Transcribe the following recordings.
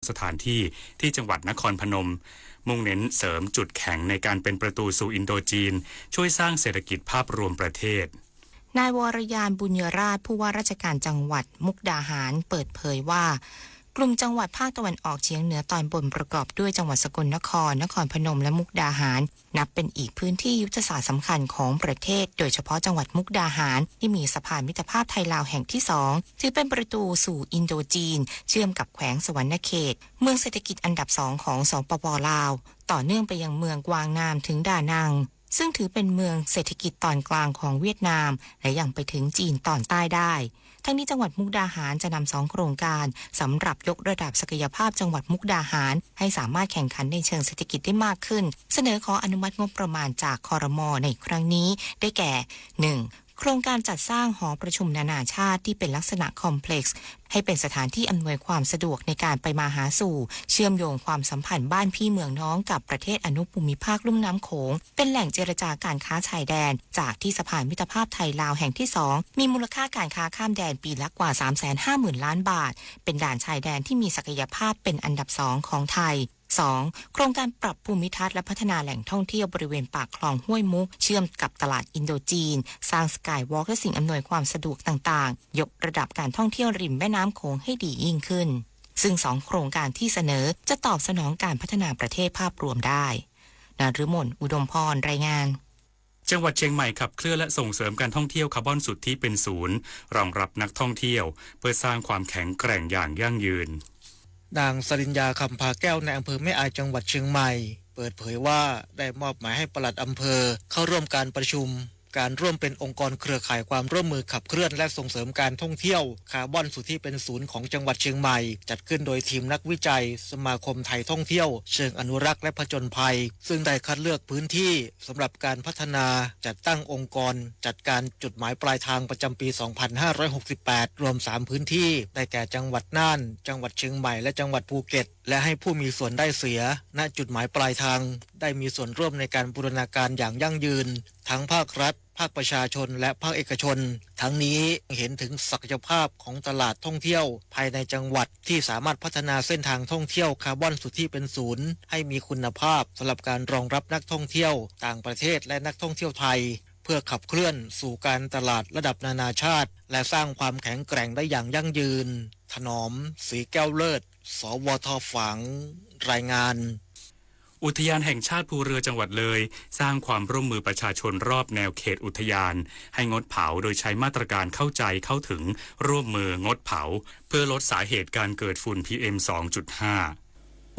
สถานที่ที่จังหวัดนครพนม มุ่งเน้นเสริมจุดแข็งในการเป็นประตูสู่อินโดจีน ช่วยสร้างเศรษฐกิจภาพรวมประเทศ นายวรยาน บุญยราช ผู้ว่าราชการจังหวัดมุกดาหาร เปิดเผยว่า กลุ่มจังหวัดภาคตะวันออกเฉียงเหนือตอนบนประกอบด้วยจังหวัดสกลนคร นครพนม และมุกดาหาร นับเป็นอีกพื้นที่ยุทธศาสตร์สำคัญของประเทศ โดยเฉพาะจังหวัดมุกดาหาร ที่มีสะพานมิตรภาพไทยลาวแห่งที่สอง ถือเป็นประตูสู่อินโดจีน เชื่อมกับแขวงสะหวันนะเขต เมืองเศรษฐกิจอันดับสองของ สปป ลาว ต่อเนื่องไปยังเมืองกวางนามถึงดานัง ซึ่งถือเป็นเมืองเศรษฐกิจตอนกลางของเวียดนาม และยังไปถึงจีนตอนใต้ได้ ทั้งนี้จังหวัดมุกดาหารจะนำสองโครงการ สำหรับยกระดับศักยภาพจังหวัดมุกดาหาร ให้สามารถแข่งขันในเชิงเศรษฐกิจได้มากขึ้น เสนอขออนุมัติงบประมาณจาก ครม. ในครั้งนี้ ได้แก่ หนึ่ง โครงการจัดสร้างหอประชุมนานาชาติที่เป็นลักษณะคอมเพล็กซ์ ให้เป็นสถานที่อำนวยความสะดวกในการไปมาหาสู่ เชื่อมโยงความสัมพันธ์บ้านพี่เมืองน้องกับประเทศอนุภูมิภาคลุ่มน้ำโขง เป็นแหล่งเจรจาการค้าชายแดน จากที่สะพานมิตรภาพไทยลาวแห่งที่สอง มีมูลค่าการค้าข้ามแดนปีละกว่า สามแสนห้าหมื่นล้านบาท เป็นด่านชายแดนที่มีศักยภาพเป็นอันดับสองของไทย สอง โครงการปรับภูมิทัศน์และพัฒนาแหล่งท่องเที่ยวบริเวณปากคลองห้วยมุก เชื่อมกับตลาดอินโดจีน สร้างสกายวอล์กและสิ่งอำนวยความสะดวกต่างๆ ยกระดับการท่องเที่ยวริมแม่น้ำโขงให้ดียิ่งขึ้น ซึ่งสองโครงการที่เสนอจะตอบสนองการพัฒนาประเทศภาพรวมได้ นฤมล อุดมพร รายงาน จังหวัดเชียงใหม่ขับเคลื่อนและส่งเสริมการท่องเที่ยวคาร์บอนสุทธิเป็นศูนย์ รองรับนักท่องเที่ยว เพื่อสร้างความแข็งแกร่งอย่างยั่งยืน นางสริญญา คำพาแก้ว นายอำเภอแม่อาย จังหวัดเชียงใหม่ เปิดเผยว่าได้มอบหมายให้ปลัดอำเภอเข้าร่วมการประชุม การร่วมเป็นองค์กรเครือข่ายความร่วมมือขับเคลื่อนและส่งเสริมการท่องเที่ยวคาร์บอนสุทธิเป็นศูนย์ของจังหวัดเชียงใหม่ จัดขึ้นโดยทีมนักวิจัยสมาคมไทยท่องเที่ยวเชิงอนุรักษ์และผจญภัย ซึ่งได้คัดเลือกพื้นที่สำหรับการพัฒนา จัดตั้งองค์กรจัดการจุดหมายปลายทางประจำปี สองพันห้าร้อยหกสิบแปด รวมสามพื้นที่ ได้แก่จังหวัดน่าน จังหวัดเชียงใหม่ และจังหวัดภูเก็ต และให้ผู้มีส่วนได้เสีย ณ จุดหมายปลายทาง ได้มีส่วนร่วมในการบูรณาการอย่างยั่งยืน ทั้งภาครัฐ ภาคประชาชน และภาคเอกชน ทั้งนี้เห็นถึงศักยภาพของตลาดท่องเที่ยวภายในจังหวัด ที่สามารถพัฒนาเส้นทางท่องเที่ยวคาร์บอนสุทธิเป็นศูนย์ ให้มีคุณภาพสำหรับการรองรับนักท่องเที่ยวต่างประเทศและนักท่องเที่ยวไทย เพื่อขับเคลื่อนสู่การตลาดระดับนานาชาติ และสร้างความแข็งแกร่งได้อย่างยั่งยืน ถนอม ศรีแก้วเลิศ สวท ฝาง รายงาน อุทยานแห่งชาติภูเรือจังหวัดเลย สร้างความร่วมมือประชาชนรอบแนวเขตอุทยาน ให้งดเผาโดยใช้มาตรการเข้าใจเข้าถึง ร่วมมืองดเผา เพื่อลดสาเหตุการเกิดฝุ่น พีเอ็ม สองจุดห้า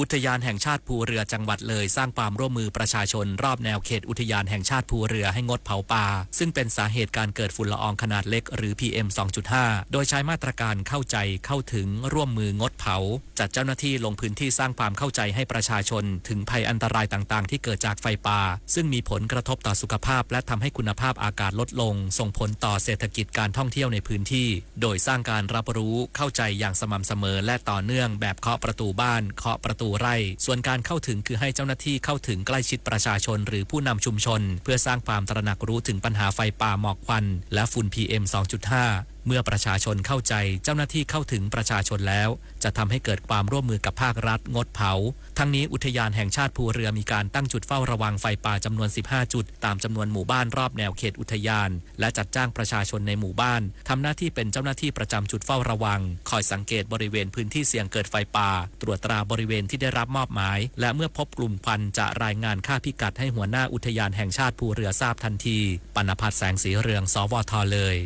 อุทยานแห่งชาติภูเรือจังหวัดเลย สร้างความร่วมมือประชาชนรอบแนวเขตอุทยานแห่งชาติภูเรือให้งดเผาป่า ซึ่งเป็นสาเหตุการเกิดฝุ่นละอองขนาดเล็กหรือ พีเอ็ม สองจุดห้า โดยใช้มาตรการเข้าใจเข้าถึง ร่วมมืองดเผา จัดเจ้าหน้าที่ลงพื้นที่สร้างความเข้าใจให้ประชาชนถึงภัยอันตรายต่างๆ ที่เกิดจากไฟป่า ซึ่งมีผลกระทบต่อสุขภาพ และทำให้คุณภาพอากาศลดลง ส่งผลต่อเศรษฐกิจการท่องเที่ยวในพื้นที่ โดยสร้างการรับรู้เข้าใจอย่างสม่ำเสมอและต่อเนื่องแบบเคาะประตูบ้าน เคาะประตูไร่ ส่วนการเข้าถึงคือให้เจ้าหน้าที่เข้าถึงใกล้ชิดประชาชนหรือผู้นำชุมชน เพื่อสร้างความตระหนักรู้ถึงปัญหาไฟป่า หมอกควัน และฝุ่น พีเอ็ม สองจุดห้า เมื่อประชาชนเข้าใจ เจ้าหน้าที่เข้าถึงประชาชนแล้ว จะทำให้เกิดความร่วมมือกับภาครัฐงดเผา ทั้งนี้อุทยานแห่งชาติภูเรือมีการตั้งจุดเฝ้าระวังไฟป่าจำนวน สิบห้า จุด ตามจำนวนหมู่บ้านรอบแนวเขตอุทยาน และจัดจ้างประชาชนในหมู่บ้าน ทำหน้าที่เป็นเจ้าหน้าที่ประจำจุดเฝ้าระวัง คอยสังเกตบริเวณพื้นที่เสี่ยงเกิดไฟป่า ตรวจตราบริเวณที่ได้รับมอบหมาย และเมื่อพบกลุ่มควันจะรายงานค่าพิกัดให้หัวหน้าอุทยานแห่งชาติภูเรือทราบทันที ปณพัฒน์ แสงสีเรือง สวท เลย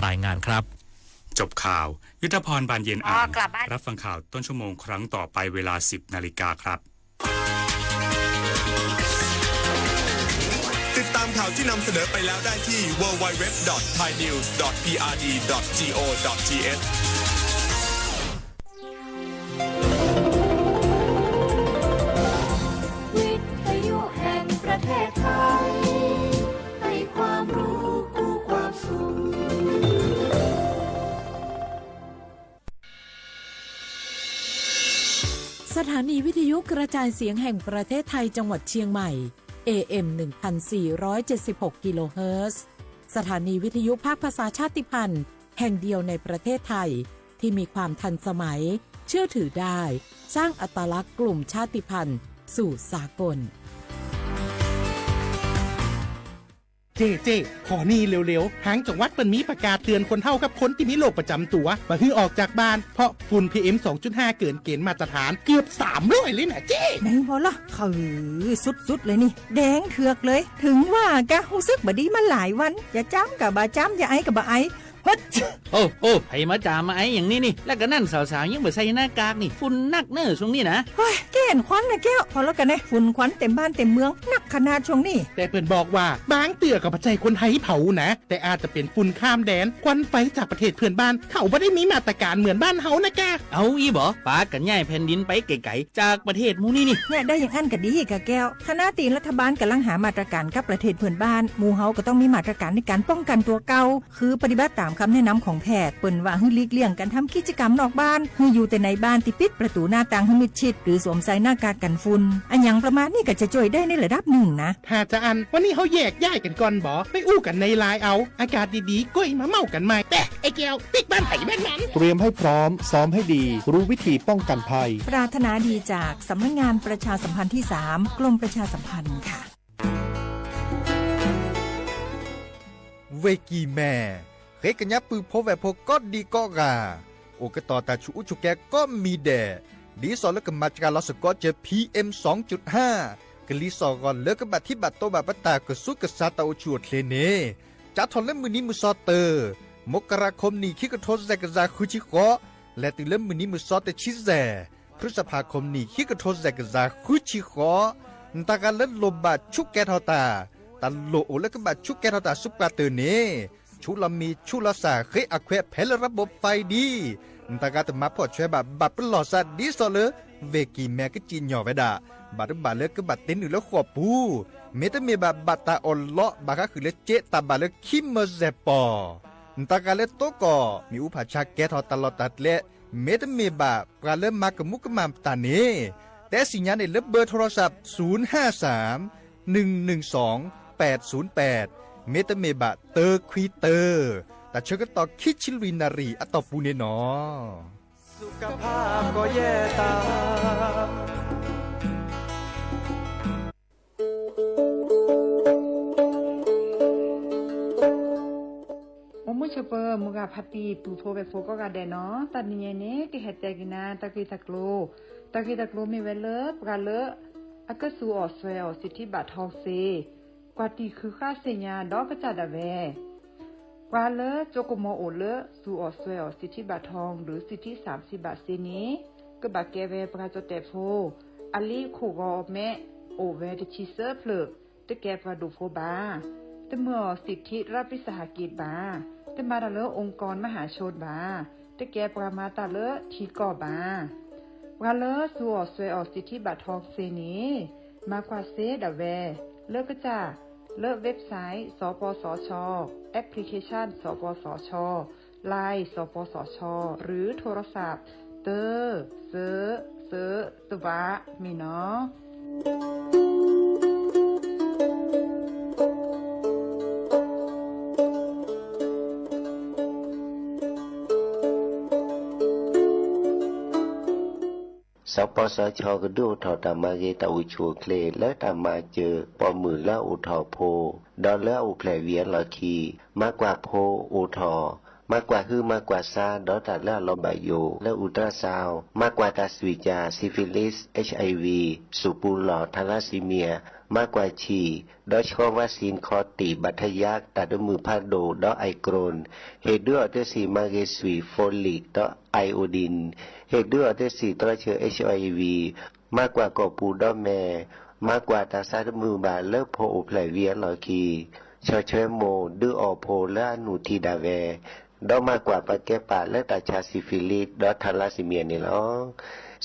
รายงานครับ จบข่าว ยุทธพร บานเย็นอ่าน รับฟังข่าวต้นชั่วโมงครั้งต่อไปเวลา สิบนาฬิกาครับ ติดตามข่าวที่นำเสนอไปแล้วได้ที่ ดับเบิลยู ดับเบิลยู ดับเบิลยู ดอท ไทยนิวส์ ดอท พีอาร์ดี ดอท จีโอ ดอท ทีเอช วิทยุแห่งประเทศไทย ให้ความรู้คู่ความสุข สถานีวิทยุกระจายเสียงแห่งประเทศไทยจังหวัดเชียงใหม่ เอเอ็ม หนึ่งพันสี่ร้อยเจ็ดสิบหก กิโลเฮิรตซ์ สถานีวิทยุภาคภาษาชาติพันธุ์แห่งเดียวในประเทศไทย ที่มีความทันสมัย เฉ เชื่อถือได้ สร้างอัตลักษณ์กลุ่มชาติพันธุ์สู่สากล เจ้ เจ้ ขอนี่เร็วๆ ทางจังหวัดเปิ้นมีประกาศเตือนคนเฒ่ากับคนที่มีโรคประจำตัว บ่หื้อออกจากบ้าน เพราะฝุ่น พีเอ็ม สองจุดห้า เกินเกณฑ์มาตรฐานเกือบ สามร้อย เลยนะเจ้ ไหนบ่ล่ะ เออ สุดๆ เลยนี่ แดงเถือกเลย ถึงว่ากะ ฮู้สึกบ่ดีมาหลายวัน จะจามกะบ่จาม จะไอก็บ่ไอ เฮ้ย โอ้ โอ้ ใผมาจามมาไออย่างนี้นี่ และกะนั่นสาวๆ ยังบ่ใส่หน้ากากนี่ ฝุ่นนักเน่อช่วงนี้นะ เฮ้ย แก้นควันนะแก้ว พอแล้วกันนะ ฝุ่นควันเต็มบ้านเต็มเมือง นักขนาดช่วงนี้ แต่เปิ้นบอกว่า บางเตื้อก็บ่ใจ้คนไทยเผานะ แต่อาจจะเป็นฝุ่นข้ามแดน ควันไฟจากประเทศเพื่อนบ้าน เขาบ่ได้มีมาตรการเหมือนบ้านเฮานะกะ เอาอี้บ่ ปากั๋นย้ายแผ่นดินไปไก๋ๆ จากประเทศหมู่นี้นี่ เนี่ยได้อย่างอั้นก็ดีกะแก้ว ขณะตี้รัฐบาลก่ำลังหามาตรการกับประเทศเพื่อนบ้าน หมู่เฮาก็ต้องมีมาตรการในการป้องกันตัวเก่า คือปฏิบัติตามคำแนะนำของแพทย์ เปิ้นว่าหื้อหลีกเลี่ยงการทำกิจกรรมนอกบ้าน หื้ออยู่แต่ในบ้านตี้ปิดประตูหน้าต่างหื้อมิดชิด หรือสวมใส่หน้ากากกันฝุ่น อะหยังประมาณนี้ก็จะจ้วยได้ในระดับหนึ่งนะ ถ้าจะอั้น วันนี้เฮาแยกย้ายกันก่อนบ่ ไปอู้กันในไลน์เอา อากาศดีๆ ก้อยมาเม้ากันใหม่ แต่ไอ้แก้ว ปิ๊กบ้านไผบ้านมัน เตรียมให้พร้อม ซ้อมให้ดี รู้วิธีป้องกันภัย ปรารถนาดีจากสำนักงานประชาสัมพันธ์ที่สาม กรมประชาสัมพันธ์ค่ะ ဝ့ၢ်ကံၢ်မဲၢ် ဃ့ကညးပုၢ်ဖိဝဲၢ်ဖိကိးဒံကိးဂၤ အိၣ်ကတီၤတၢ်ဆူးအူဆူးကဲကိးမံၤဒဲး ဒ်သိးလၢကမၤစှၤလီၤစ့ၢ်ကီးစ့ၢ် PM สองจุดห้า ကလံၤစိးဂီၤလၢကဘၣ်ထံၣ်ဘၣ်တီဘၣ်ပသးကဆူကစးတၢ်အိၣ်ဆူၣ်အိၣ်ချ့န့ၣ် စးထီၣ်လၢမုၢ်နံၤမုၢ်သီတၢ, မကရၤ ခီပနံၣ် ခံကထိစဲးကယၤဃုဆံဃိး, လဲၤတုၤလၢမုၢ်နံၤမုၢ်သီတဆံယဲၢ်, ဖရံစဖး ခီပနံၣ် ခံကထိစဲးကယၤဃုဆံဃိး, နတၢ်ဂၤလၢလိၣ်ဘၣ်ဆူးကဲထီၣ်တၢ်, တၢ်လိၣ်အိၣ်လၢကဘၣ်ဆူးကဲထီၣ်တၢ်ဆူပှၤတၢၢ်န့ၣ် ဆူးလီၤမံၤဆူးလီၤစၢ် ဃ့အခွဲးဖဲလၢ ระบบไฟ ဒံး, နတၢ်ဂၤတမၤဖှီၣ်ဆွဲဘၣ် ဘၣ်ပလီၢ်စး ဒ်သိးလၢ ဝ့ၢ်ကံၢ်မဲၢ်ကစံၣ်ညီၣ်ဝဲဒၣ် ဘၣ်တဘၣ်လၢကဘၣ်တ့နုာ်လၢဃိာ်ပူၤ, မ့တမ့ၢ်ဘၣ် ဘၣ်တၢ်အီၣ်လီး ဘၣ်ဃးဃုာ်လၢစ့ တၢ်ဘၣ်လၢခံမၢစဲၢ်ပီၢ်, နတၢ်ဂၤလၢတိကီၢ် မ့ၣ်အူဖးဆါကဲထီၣ်တၢ်လီၢ်တၢ်ကျဲ, မ့တမ့ၢ်ဘၣ် ပှၤလၢမၤကမူးကမၣ်တၢ်န့ၣ် တဲစံၣ်ညါန့ၣ်လၢ เบอร์โทรศัพท์ ศูนย์ห้าสาม หนึ่งหนึ่งสอง แปดศูนย์แปด မ့တမ့ၢ်ဘၣ် တၢခွံတၢ, တၢ်ဆၢကတီၢ်ခံဆံလွံၢ်နၣ်ရံၣ်အတီၢ်ပူၤန့ၣ်နီၤ สุขภาพก็แย่ตาม အိၣ်မုာ်ဆိးပၢၤ မုၢ်ဂၤဖါတံၢ် ပုၢ်ဖိဝဲၢ်ဖိကိးဂၤဒဲးနီၤ, တနံၤအံၤန့ၣ် ကဟဲတဲက့ၤနၤ တၢ်ဂ့ၢ်တၢ်ကျိၤ, တၢ်ဂ့ၢ်တၢ်ကျိၤမ့ၢ်ဝဲလၢ ပှၤလၢ အကစူးအီၣ်စွဲအီၤ စံးထံၣ်ဘၣ်ထီၣ်စ့ ကွၢ်တံၢ်ဃုဃၣ်စ့ၣ်ညါဒီးကစၢ်ဒၣ်ဝဲ ပှၤလၢကၠိကမီၤအိၣ်လၢ စူးအီၣ်စွဲအီၤ စံးထံၣ်ဘၣ်ထီၣ် ဒီးစံးထံၣ်စၢ်စံးဘၣ်စ့န့ၣ် ကဘၣ်ကဲဝဲပှၤကၠိတဲာ်ဖိ, အလံာ်ခိၣ်ဂီၤမဲ အိၣ်ဝဲတဆံသၢဖျၢၣ်, တကဲပှၤဒိၣ်ဖိဘၣ်. တမၢအီၤ စံးထံၣ်ရးပ့စဟကိဘၣ်. တမၤတၢ်လၢ องค์กร မဟာชน ဘၣ်. တကဲပှၤမၤတၢ်လၢထံကီၢ်ဘၣ်. ပှၤလၢစူးအီၣ်စွဲအီၤ စံးထံၣ်ဘၣ်ထီၣ်စ့န့ၣ် မၤကွၢ်စ့ဒၣ်ဝဲ လၢကစၢ် လၢ website สปสช, application สปสช, Line สปสช หรือโทรศัพท์ တၢ စၢ စၢ တဘၣ် မ့ၢ်နီၤ. စပစချ ကဒုးအိၣ်ထီၣ်တၢ်မၤဂ့ၤတၢ်အိၣ်ဆူၣ်အိၣ်ချ့ လၢတၢ်မၤစၢၤပိာ်မုၣ်လၢအအိၣ်ထီၣ်ဖိ ဒီးလၢအအိၣ်ဖျဲၣ်ဝံၤအလီၢ်ခံ, မၤကွၢ်ဖိအိၣ်ထီၣ်, မၤကွၢ်ဟုမၤကွၢ်ဆါ ဒီးတၢ်လၢအလီၤဘၣ်ယိၣ် လၢ ultrasound, မၤကွၢ်တၢ်စွံၣ်ကၢ် syphilis, HIV, စူၢ်ပူၤလီၢ် thalassemia, မၤကွၢ်ဆံၣ်, ဒီးဆှီ vaccine ခီၣ်တံၢ် ဘၣ်ထယါ တၢ်ဒုးမုၢ်ဖးဒိၣ် ဒီး iron, ဟ့ၣ်ဒုးအီၤတ့ၢ်စံၣ်မၤဂ့ၤစွံၣ် folic ဒီး iodine, ဟ့ၣ်ဒုးအီၤတ့ၢ်စံၣ်တြီဆၢ HIV, မၤကွၢ်ကိာ်ပူၤဒီးမဲာ်, မၤကွၢ်တၢ်ဆါတမုာ်ဘၣ်လၢဖိအိၣ်ဖျဲၣ်ဝံၤအလီၢ်ခံ, ဆီၣ်ထွဲမိၢ်ဒုးအီၣ်ဖိလၢအနုၢ်ထံဒၣ်ဝဲ, ဒီးမၤကွၢ်ပာ်ကဲပာ်လၢတၢ်ဆါ syphilis ဒီး thalassemia န့ၣ်လီၤ.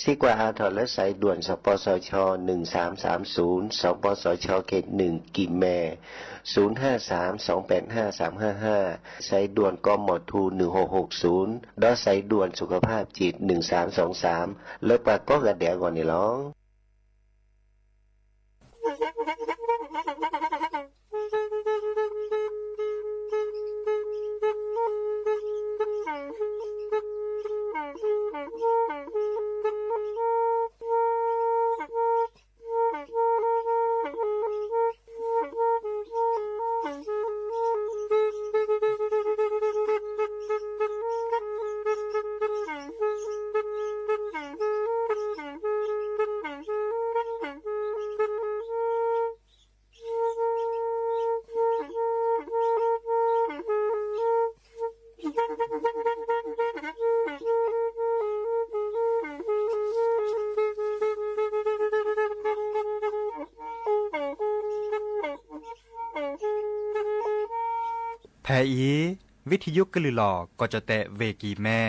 စံးကွၢ်အါထီၣ်လၢ สายด่วน สปสช หนึ่งสามสามศูนย์, สปสช เขตหนึ่ง กะเมีย ศูนย์ห้าสาม สองแปดห้า สามห้าห้า, สายด่วน กมธ หนึ่งหกหกศูนย์ ဒီး สายด่วนสุขภาพจิต หนึ่งสามสองสาม လၢပှၤကိးဂၤဒဲးအဂီၢ်န့ၣ်လီၤ. ဖဲအံၤ ဝံထယုကလုာ်လီၤ ကီၢ်ကၠီၣ်တဲၣ် ဝ့ၢ်ကံၢ်မဲ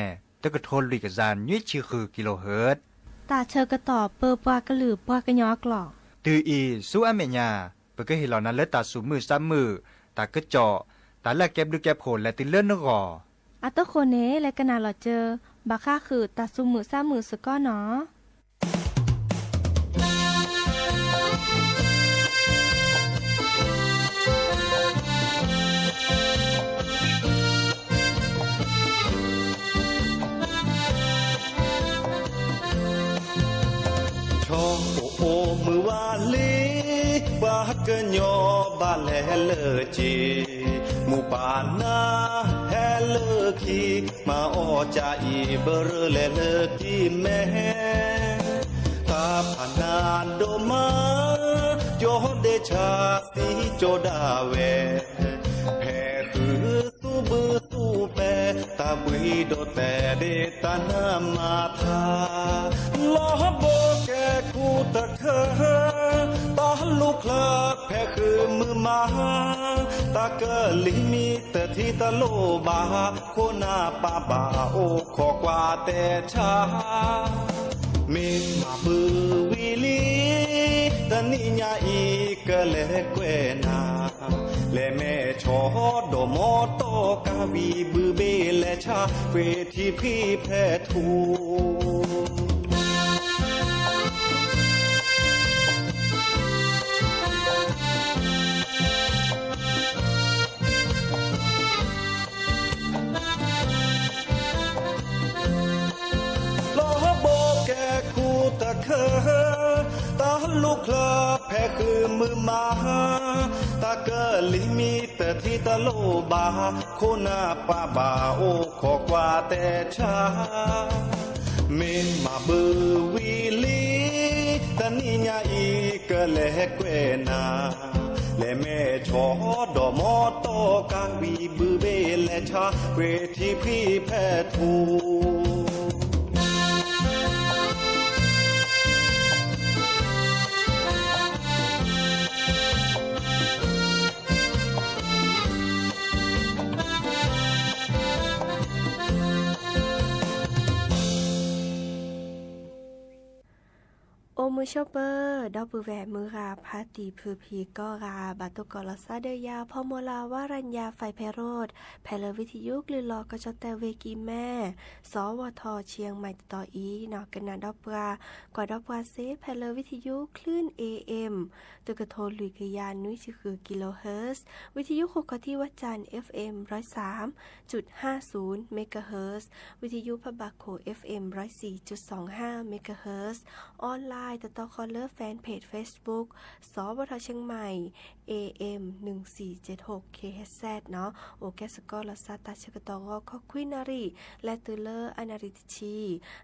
တကထိလွံၢ်ကယၤနွံဆံဃု kilohertz တၢ်ဆၢကတီၢ်ပၢပှၤကလုာ်ပှၤကညီအကျိာ် တုၤအံၤဆူအမဲာ်ညါ ပကဟ့ၣ်လီၤနၤလၢတၢ်သူၣ်မုာ်သးမုာ်, တၢ်ကစီၣ်, တၢ်လၢအကဲဘျုးကဲဖှိၣ်လဲၤတုၤလၢနဂီၢ်. အသးဃိန့ၣ် လဲၤကနၣ်လီၤစၢၤ ဘၣ်ဃးဃုာ်တၢ်သူၣ်မုာ်သးမုာ်စ့ၢ်ကီးနီၤ. ဆီအိၣ်အိၣ်မုာ်ဝါလံ, ပှၤကညီဘၣ်လဲၤလၢစ့, မူးပၢ်နၢ်ဟဲလၢခံ, မၤအီၣ်ကၢ်အံၤ ဘရၢလဲၤလၢကံၢ်မဲ, တၢ်ဖးနးဒိၣ်မး, ကၠီဒဲးဆါသံကၠီဒၣ်ဝဲ, ဖဲဃုာ်သူၣ်ဘုသူၣ်ပဲ, တၢ်ဘှံးဒီးတဲဒ့တၢ်နးမၤထါ, လီၤဘိကဲခူတခါ, တၢ်လူၢ်ချၢဖဲဃုာ်မုၢ်မၤ, တၢ်ကလံၤမံတထံၣ်တလိၣ်ဘၣ်, ခိၣ်နၢ်ပၢ်ဘၣ်အိၣ်ခိးကွၢ်တဲဆါ, မ့ၢ်မၤဘုဝံၤလံ, တနံၤညါအံၤကလဲၤကွဲးနၤ, လဲၤမဲၢ်ဆီဒီးမီတီၢ်ကါဝံၤဘုဘ့ၣ်လဲၤဆါ, ကွ့ၤထံဖံဖဲထူ လီၤဘိကဲခူတခါ, တၢ်လူၢ်ချၢဖဲဃုာ်မုၢ်မၤ, တၢ်ကလံၤမံတထံၣ်တလိၣ်ဘၣ်, ခိၣ်နၢ်ပၢ်ဘၣ်အိၣ်ခိးကွၢ်တဲဆါ, မ့ၢ်မၤဘုဝံၤလံ, တနံၤညါအံၤကလဲၤကွဲးနၤ, လဲၤမဲၢ်ဆီဒီးမီတီၢ်ကါဝံၤဘုဘ့ၣ်လဲၤဆါ, ကွ့ၤထံဖံဖဲထူ အိၣ်မုာ်ဆိးပၢၤ ဒီပုၢ်ဝဲၢ်မုၢ်ဂၤဖါတံၢ်ဖုဖံကိးဂၤ ဘၣ်တိၢ်ကီးလီၤသးဒီးယၤ ဖီမီၤလၤ ဝါရညါ ဖဲဖဲရိၣ် ဖဲလၢဝံထယုကလုာ်လီၤ ကီၢ်ကၠီၣ်တဲၣ် ဝ့ၢ်ကံၢ်မဲ စီၤဝီၤထီၣ် ဆံၣ်မဲာ်တတီၤအံၤနီၤ ကနၣ်ဒီးပှၤ ကွၢ်ဒီးပှၤစ့ ဖဲလၢဝံထယု คลื่น เอเอ็ม တကထိလွံၢ်ကယၤနွံဆံဃု kilohertz ဝံထယုဃိၣ်ခီၣ်ထံးဝၣ်စၣ် FM ร้อยสามจุดห้าศูนย์ megahertz ဝံထယုဖးဘၣ်ခိၣ် FM ร้อยสี่จุดสองห้า megahertz online တတီၤဃီလၢ fanpage Facebook စီၤဝီၤထီၣ် เชียงใหม่ AM หนึ่งสี่เจ็ดหก kilohertz နီၤ အိၣ်ကဲစ့ၢ်ကီးလီၤသးတၢ်ဆၢကတီၢ်ဂီၤခီခွံနၣ်ရံၣ် လဲၤတုၤလၢအနၣ်ရံၣ်တဆံ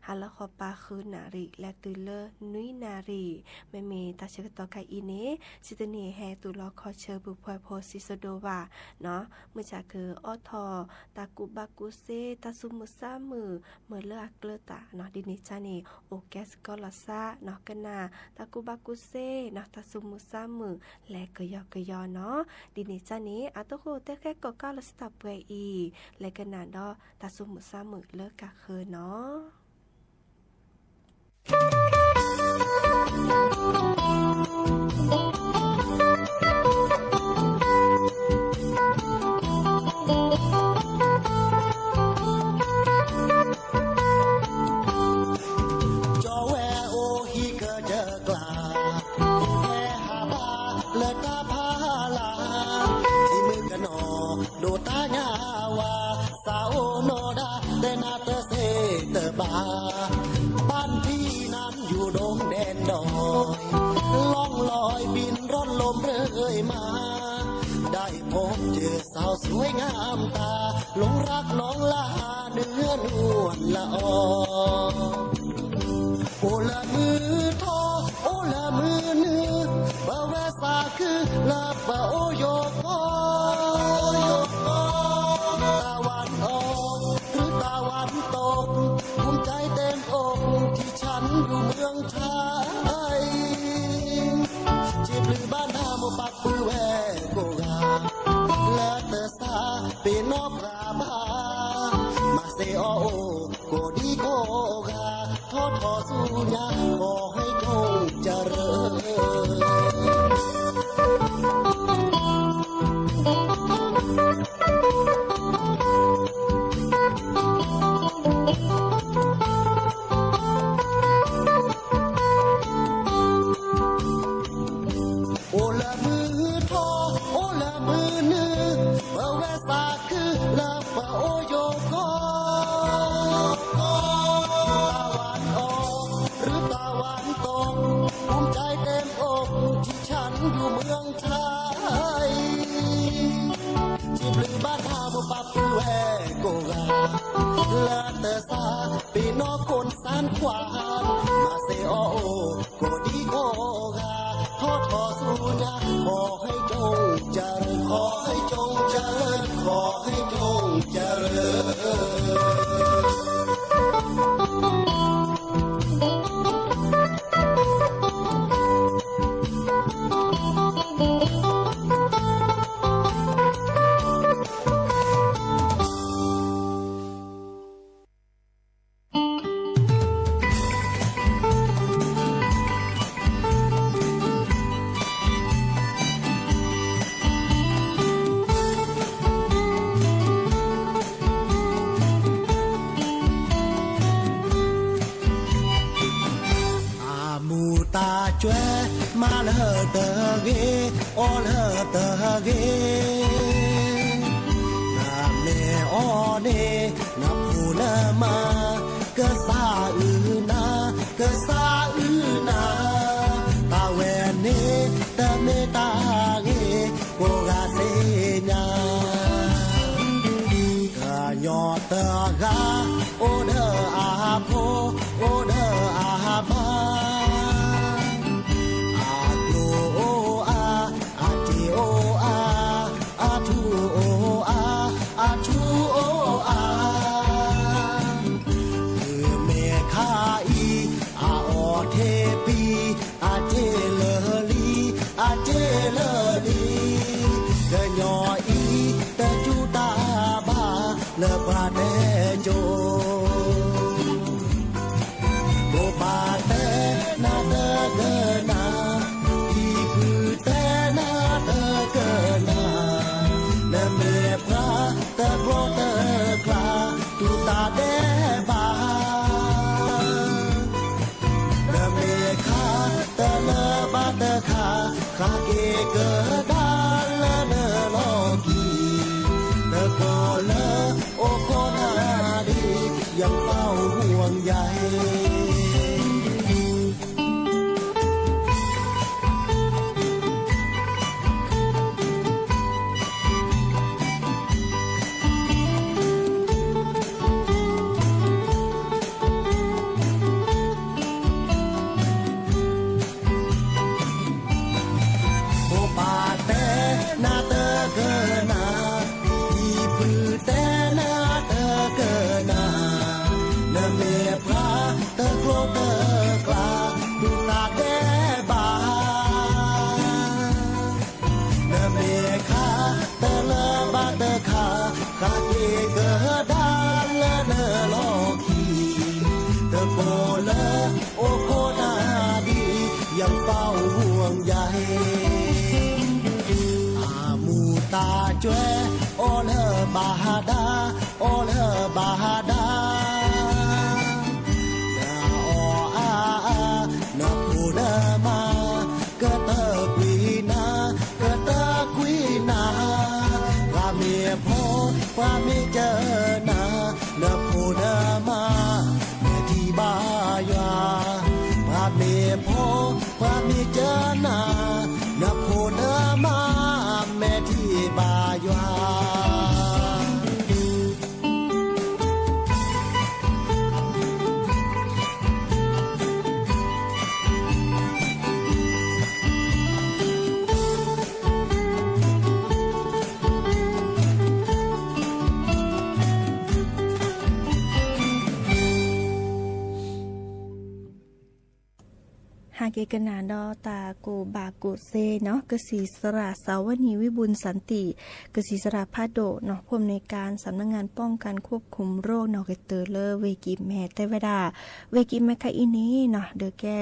ဟါလီၤဃီပၤဃုနၣ်ရံၣ် လဲၤတုၤလၢနွံနၣ်ရံၣ် မ့မ့ၢ်တၢ်ဆၢကတီၢ်ခါအံၤန့ၣ် စံးတန့ၢ်ဟဲသူၣ်လီၤခီဆၢ ပုၢ်ဖှဲဖိ စံးစိဒိၣ်ဘၣ်နီၤ မုၢ်ဆါခုအိးထီၣ် တၢ်ကူၣ်ဘၣ်ကူၣ်သ့ တၢ်သူၣ်မုာ်သးမုာ် မ့ၢ်လၢအကျၢၤတၢ်နီၤ ဒ်န့ၣ်ကန့ၣ် အိၣ်ကဲစ့ၢ်ကီးလီၤသးနီၤ ကနၣ် တၢ်ကူၣ်ဘၣ်ကူၣ်သ့နီၤ တၢ်သူၣ်မုာ်သးမုာ် လဲၤကယီကယီနီၤ ဒ်န့ၣ်ကန့ၣ် အသကိးတဲဃဲကိးကးလီၤစတၢ်ပှဲၤအံၤ လဲၤကနၣ်ဒီးတၢ်သူၣ်မုာ်သးမုာ်လၢကဃၢၤနီၤ ကၠီဝဲအိၣ်ဟံၣ်ကယၢၢ်ကျါ ဟဲဟးဘၣ်လၢတၢ်ဖးလၢ် ထံမုၣ်ကနီၤဒိၣ်တၢ်ညါဝါ စးအိၣ်နီၢ်ဒၣ်တဲနၤတသ့တဘၣ် บ้านพี่นั้นอยู่ดงแดนดอย ล่องลอยบินร่อนลมเรื่อยมา ได้พบเจอสาวสวยงามตา หลงรักน้องลาเนื้อนวลละออ အိၣ်လၢမုၢ်ထီၣ် အိၣ်လၢမုၢ်နုာ် ပဝဲစးခုလၢပအိၣ်ယိာ်ကီၢ် ตะวันออกหรือตะวันตก ภูมิใจเต็มอกที่ฉันอยู่เมืองไทย စံးဘျုးဘၣ်နၤမိၢ်ပၢ်ပုၢ်ဝဲၢ်ကိးဂၤ လၢတၢ်သးပ့ၤ အီၣ်ဘၣ်ဘၣ်, မၤစ့အီၣ်အိၣ် ကိးဒံကိးဂၤ, ထီၣ်ထီဆူညါ ခီဟဲကၠိကရၢ အိၣ်လၢမုၢ်ထီၣ် အိၣ်လၢမုၢ်နုာ်, ပဝဲသးခုလၢပအိၣ်ယိာ်ကီၢ်, တၢ်ဝါအီၣ် หรือตะวันตก ภูมิใจเต็มอก ที่ฉันอยู่เมืองไทย စံးဘျုးဘၣ်တၢ်မိၢ်ပၢ်ပုၢ်ဝဲၢ်ကိးဂၤ လၢတၢ်သး ပ့ၤနီၣ်ခိၣ်စၢ်ခွါ မၤစ့အီၣ်အိၣ် ကိးဒံကိးဂၤ, ထီၣ်ထီဆူညါ ခီဟဲကၠိကရၢ ခီဟဲကၠိကရၢ ခီဟဲကၠိကရၢ အမူးတၢ်ကွဲး မၤလၢတဂ့ၤ အီၣ်လၢတဂ့ၤ, နမ့ၢ်အီၣ်န့ၣ် နဖိနမါ ကစၢ်အုၣ်နၤ ကစၢ်အုၣ်နၤ, တၢ်ဝဲန့ၣ် တမ့ၢ်တၢ်ဂ့ၤ ကိးဂၤသ့ၣ်ညါ ကညီတဂၤ အိၣ်ဒီးအဖိ အိၣ်ဒီးအမါ, အကျိအိၣ်အါ အစ့အိၣ်အါ အထူအိၣ်အါ အထူအိၣ်အါ, မုၢ်မ့ၢ်ခါအံၤ အအီၣ်ထ့ပံၤ အစ့လၢာ်လံ အစ့လၢာ်လံ, ကညီအံၤ တစူၢ်တၢ်ဘၣ် လၢပှၤတဲကၠိ မိၢ်ပၢ်တဲနၤတကနၣ်, ဟံၣ်ဖုတဲနၤတကနၣ်, နမ့ၢ်ပှၤတကျိတကျါ တူၢ်တၢ်ဒဲးဘး နမ့ၢ်ခါတလၢဘၣ်တခါ, ဃၣ်က့ၤကဒါလၢနလီၢ်ခံ, တကိးလၢအိၣ်ခိးနၤဒ် ยังเฝ้าห่วงใย မိၢ်ပၢ်တဲနၤတကနၣ်, ဟံၣ်ဖုတဲနၤတကနၣ်, နမ့ၢ်ပှၤတကျိတကျါ တူၢ်တၢ်ဒဲးဘး နမ့ၢ်ခါတလၢဘၣ်တခါ, ဃၣ်က့ၤကဒါလၢနလီၢ်ခံ, တကိးလၢအိၣ်ခိးနၤဒ် ยังเฝ้าห่วงใย အမူးတၢ်ကွဲး အီၣ်လၢဘၣ်ဒါ အီၣ်လၢဘၣ်ဒါ, နအီၣ်အါအါ နဖိနမါ ကတၢၢ်ကွံာ်နၤ ကတၢၢ်ကွံာ်နၤ, ပှၤမ့ၢ်ဖှီၣ် ပှၤမ့ၢ်စၢၤနၤ နဖိနမါ မဲာ်ထံဘၣ်ယွၤ, ပှၤမ့ၢ်ဖှီၣ် ပှၤမ့ၢ်စၢၤနၤ နဖိနမါ မဲာ်ထံဘၣ်ယွၤ ဟးက့ၤကနၣ်ဒီးတၢ်ကူၣ်ဘၣ်ကူၣ်သ့နီၤ, ကစံၣ်စရၣ် สวนี วิบูลย์สันติ, ကစံၣ်စရၣ်ဖးဒိၣ်နီၤ, ผู้อำนวยการสำนักงานป้องกันควบคุมโรค နီၤ ကတိၤလၢဝ့ၢ်ကံၢ်မဲ တဲဝဲဒၣ်, ဝ့ၢ်ကံၢ်မဲခဲအံၤန့ၣ်နီၤ ဒီးကဲ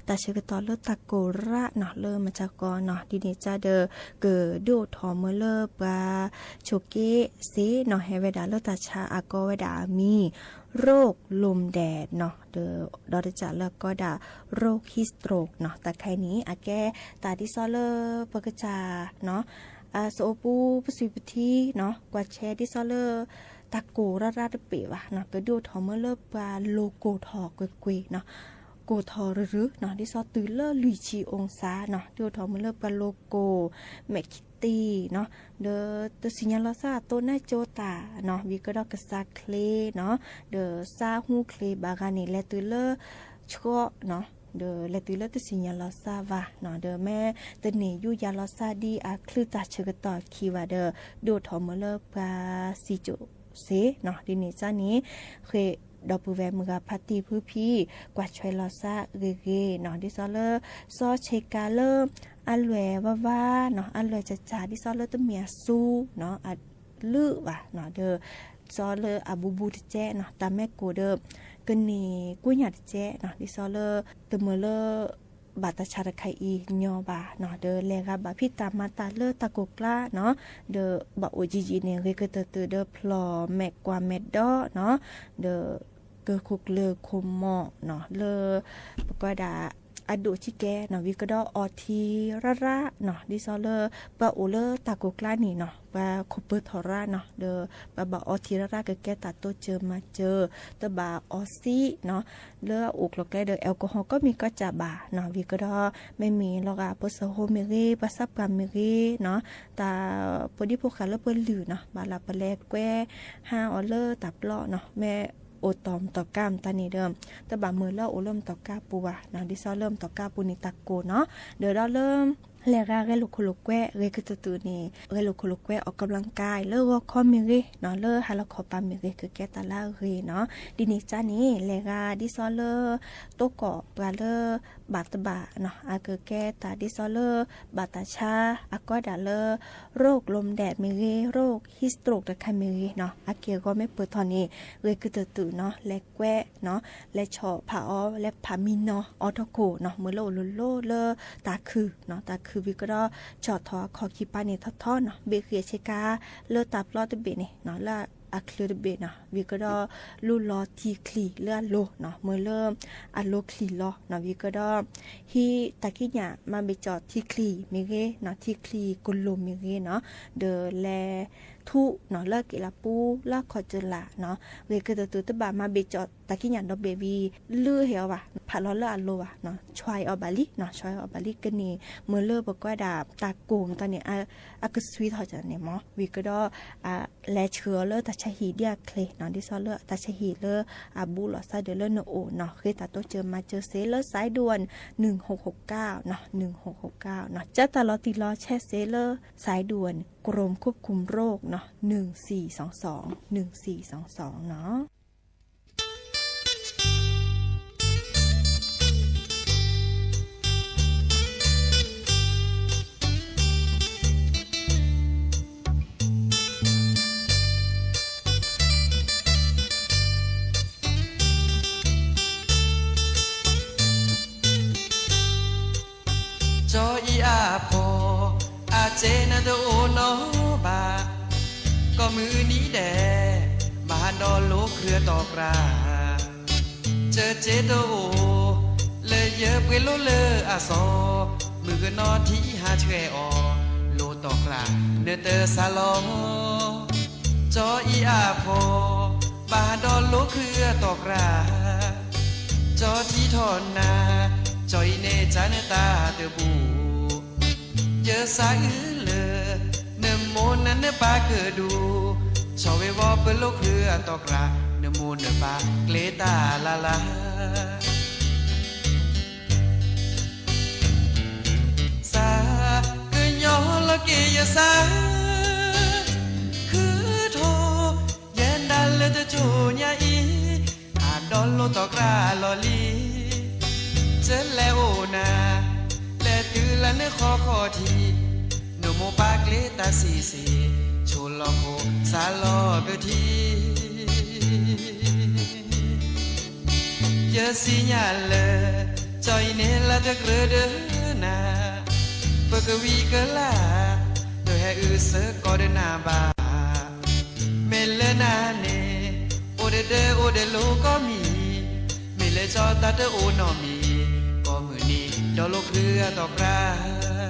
တၢ်ဆၢကတီၢ်လၢတၢ်ကိၢ်ရၣ်နီၤ လၢမုၢ်ဆါခီနီၤ, ဒ်န့ၣ်အသိးဒီး ကဒိၣ်ထီၣ်မ့ၢ်လၢပှၤဆိးက့စ့နီၤ ဟဲဝဲဒၣ်လၢတၢ်ဆါအကိးဝဲဒၣ်အမံၤ โรคลมแดดနီၤ, ဒီး ဒီးတၢ်လၢအကိးဒၣ် โรค heat stroke နီၤ, တၢ်ခဲအံၤန့ၣ် အကဲတၢ်ဒ်သိးလၢပကစၢ်နီၤ အစအိပူပစံးပထံနီၤ ကွၢ်ဆၢဒ်သိးလၢ တၢ်ကိၢ်ရၣ်ရၣ်တဘ့ၣ်ဘၣ်နီၤ, ကဒိၣ်ထီၣ်မ့ၢ်လၢပှၤလိၤကိၢ်ထီၣ်ကွ့ၢ်ကွ့ၢ်နီၤ, ကိၢ်ထီၣ်ရုၢ်ရုၢ်နီၤ, ဒ်သိးတုၤလၢလွံၢ်ဆံအူစါနီၤ, ဒိၣ်ထီၣ်မ့ၢ်လၢပှၤလိၤကိၢ် မဲာ်ခံတံၢ်နီၤ, ဒီးတသ့ၣ်ညါလီၤသးအသိးန့ၣ်ကၠိတၢ်နီၤ, ဝံၤကဒီးကစၢ်ချ့နီၤ, ဒီးသးဟူချ့ဘၣ်ဂၤန့ၣ် လဲၤတုၤလၢဆှီနီၤ, ဒီးလဲၤတုၤလၢတသ့ၣ်ညါလီၤသးဘၣ်နီၤ, ဒီးမ့ၢ်တန့ၢ်ယူးယၤလီၤသးဒ်အချုးတၢ်ဆၢကတီၢ်ခံဘၣ်ဒီး ဒိၣ်ထီၣ်မ့ၢ်လၢပှၤစံၣ်စိၤစ့နီၤ, ဒ်န့ၣ်အသိးန့ၣ် ဃ့ဒီပုၢ်ဝဲၢ်မုၢ်ဂၤဖါတံၢ်ဖုဖံ ကွၢ်ထွဲလီၤသးဂ့ၤဂ့ၤနီၤ, ဒ်သိးလၢ စီဆ့ကၤလၢ အလွဲၢ်ဝါဝါနီၤ, အလွဲၢ်စၢ်စၢ် ဒ်သိးလၢတမ့ၢ်အစူနီၤ, အလုၢ်ဘၣ်နီၤ, ဒီး ဒ်သိးလၢအဘူးဘူးတကဲနီၤ, တၢ်မ့ၢ်ကိၢ်ဒီး ကန့ၢ်ကွံာ်ညၣ်တကဲနီၤ, ဒ်သိးလၢ တမ့ၢ်လၢ ဘၣ်တၢ်ဆါတခါအံၤညီဘၣ်နီၤ, ဒီးလဲၤဂၤဘၣ်ဖံးတၢ်မၤတၢ်လၢတၢ်ကိၢ်ကျါနီၤ, ဒီးဘၣ်အိၣ်ယံာ်ယံာ်န့ၣ် ဂ့ၤကတၢၢ်တၢၢ်ဒီးဖျီၣ်မဲာ်ကွၢ်မဲာ်ဒီနီၤ, ဒီး ကခိၣ်ကျၢၢ်ခိၣ်မီၣ်နီၤ, လၢ ပကွၢ်ဒၣ် အဒိၣ်ဆံးကဲနီၤ, ဝံၤကဒီးအီထံရၣ်ရၣ်နီၤ, ဒ်သိးလၢ ပှၤအိၣ်လၢတၢ်ကိၢ်ကျါန့ၣ်နီၤ, ပှၤခိၣ်ပၢၢ်ထီၣ်ရၣ်နီၤ, ဒီးပှၤဘၣ်အီထံရၣ်ရၣ်ကကဲတၢ်တိစၢၤမၤစၢၤ, တဘၣ်အီစံၣ်နီၤ, လၢအအိၣ်ကျိၤကျဲဒီး alcohol ကိးမံၤကိးစၢ်ဘၣ်နီၤ, ဝံၤကဒီး မ့မ့ၢ်လီၤဂာ်ပှၤစၢဖှိၣ်မ့ၢ်ဂ့ၤ, ပှၤသးပှၢ်မ့ၢ်ဂ့ၤနီၤ, တၢ်ဖိဒံဖိဃာ်လၢပှၤလုၢ်နီၤ, ဘၣ်လၢပလဲၤကွဲ ဟါအီၤလၢတၢ်ပျီနီၤ, မ့ၢ်အိၣ်တီၢ်မတီၢ်ကါမတၤန့ၣ်ဒီး တဘၣ်မုာ်လၢအအိၣ်လၢမတီၢ်ကါပူၤဘၣ်နီၤ, ဒ်သိးလၢမတီၢ်ကါပူၤန့ၣ်တၢ်ကိၢ်နီၤ, ဒီးဒီးလၢ လဲၤဂၤဂဲၤလိာ်ခိၣ်လိာ်ကွဲ ဂ့ၤကတၢၢ်တၢၢ်န့ၣ် ဂဲၤလိာ်ခိၣ်လိာ်ကွဲ ออกกำลังกาย လၢဂီၤခီမ့ၢ်ဂ့ၤနီၤ, လၢဟါလီၤခီပၤမ့ၢ်ဂ့ၤ ကကဲတၢ်လၢအဂ့ၤနီၤ, ဒ်န့ၣ်အသိးန့ၣ် လဲၤဂၤဒ်သိးလၢ တိကိးပှၤလၢ ဘၣ်တဘၣ်နီၤ, အကကဲတၢ်ဒ်သိးလၢ ဘၣ်တၢ်ဆါ အကိးဒၣ်လၢ โรคลมแดด မ့ၢ်ဂ့ၤ, โรค heat stroke တခါမ့ၢ်ဂ့ၤနီၤ, အက့ၢ်အဂီၤမ့ၢ်ပၢၢ်ထီၣ်န့ၣ် ဂ့ၤကတၢၢ်တၢၢ်နီၤ, လဲၤကွဲနီၤ, လဲၤဆီၣ်ဖးအီၤ, လဲၤဖးမံနီၤ, အီထီၣ်ခိၣ်နီၤ, မ့ၢ်လၢအိၣ်လိၤလိၤလၢတၢ်ခုၣ်နီၤ, တၢ်ခုၣ်ဝံၤကဒီး ဆီၣ်ထီၣ်အခီၣ်ခံပၤန့ၣ်ထီထီနီၤ, ဘ့ၣ်ဃ့ၢ်ဆ့ကၤ လၢတၢ်ပျီတဘ့ၣ်န့ၣ်နီၤ, လၢအချုးတဘ့ၣ်နီၤ, ဝံၤကဒီး လူလီၤထံချံၣ်လၢအလိၤနီၤ, မ့ၢ်လၢအလိၤချံၣ်လီၤနီၤ, ဝံၤကဒီး ဟံးတၢ်ကံးညာ် မၤဘ့ၣ်ကၠီၣ်ထံချံၣ်မ့ၢ်ဂ့ၤနီၤ, ထံချံၣ်ကလိၣ်မ့ၢ်ဂ့ၤနီၤ, ဒီးလဲၤထူနီၤ, လၢက့ၤလၢပူၤ လၢခီၣ်စၢလးနီၤ, ဂ့ၤကတၢၢ်တၢၢ် တဘၣ်မၤဘ့ၣ်ကၠီၣ်တၢ်ကံးညာ်ဒီဘ့ၣ်ဝံၤ လုၢ်ဟ့ၣ်အီၤဘၣ်, ဖးလီၤလၢအလိၤဘၣ်နီၤ, ဆွဲအီၤဘၣ်လံနီၤ, ဆွဲအီၤဘၣ်လံ, ကန့ၢ်မ့ၢ်လၢပကွၢ်ဒၣ်တၢ်ကိၢ်မတၤန့ၣ် အကသွံထီၣ်န့ၣ်မ့ၢ်, ဝံၤကဒီး လဲၤဆှၢအီၤလၢတၢ်ဆါဟံၣ်ဒ်အချ့နီၤ, ဒ်သိးလၢတၢ်ဆါဟံၣ်လၢအဘူးလိာ်သးဒီးလၢနအိၣ်နီၤ, ဃ့တၢ်တိစၢၤမၤစၢၤစ့လၢ สายด่วน หนึ่งหกหกเก้า နီၤ, หนึ่งหกหกเก้า နီၤ, ကၢ်တၢ်လီၤတံၢ်လီၤဆဲးစ့လၢ สายด่วน กรมควบคุมโรค နီၤ, หนึ่งสี่สองสอง หนึ่งสี่สองสอง နီၤ. ကၠီအံၤအဖီ, အစဲနတအိၣ်နီဘၣ်, ကိးမုၢ်နံၤဒဲး, ဘၣ်ဒိးလိၤချုးအတီၢ်ကြၢ်, ကၠၢစ့တအိၣ်, လၢယပှ့ၤလိလၢအစီၤ, မုၣ်ကနီၤထံဟးဆှဲးအီၤ, လိၤတီၢ်ကြၢ်, နတစးလီၤ ကၠီအံၤအဖီ, ဘၣ်ဒိးလိၤချုးအတီၢ်ကြၢ်, ကၠီထံထီၣ်နၤ, ကၠီအံၤန့ၣ်ကၢ်နတၢ်တဘူၣ်, ယစးအုလၢ, နမိၢ်နၤနပၢ်ကဒူ, ဆီၣ်ဝဲဝီပလိၤချုးအတီၢ်ကြၢ်, နမိၢ်နပၢ်ကျဲတၢ်လၢ်လၢ် စး, ကညီလီၤက့ၤယစး, ခုထီၣ်, ယဲဒၣ်လၢတကၠိညါအံၤ, အဒိးလိၤတီၢ်ကြၢ်လီၤလံ, ကၠၢလဲၤအိၣ်နၤ, နဃီဃီထံး, နမိၢ်ပၢ်ကျ့တၢ်ဆံးဆံး, ဆိလီၤခိၣ်စးလီၤကထံး. ယသ့ၣ်ညါလၢ ကၠီအံၤန့ၣ်လၢတကြၢးဒီးနၤ, ပကဝံၤကလၤ, တဟဲအုးစ့ၢ်ကီးဒီးနၤဘၣ်. မ့ၢ်လၢနၤန့ၣ် အိၣ်ဒီးဒၢအိၣ်ဒီးလိၤကိးမံၤ, မ့ၢ်လၢကၠီတၢ်တအိၣ်နီတမံၤ, ကိးမုၢ်နံၤ ဒီးလိာ်ချုးအသီၣ်ကြၢး.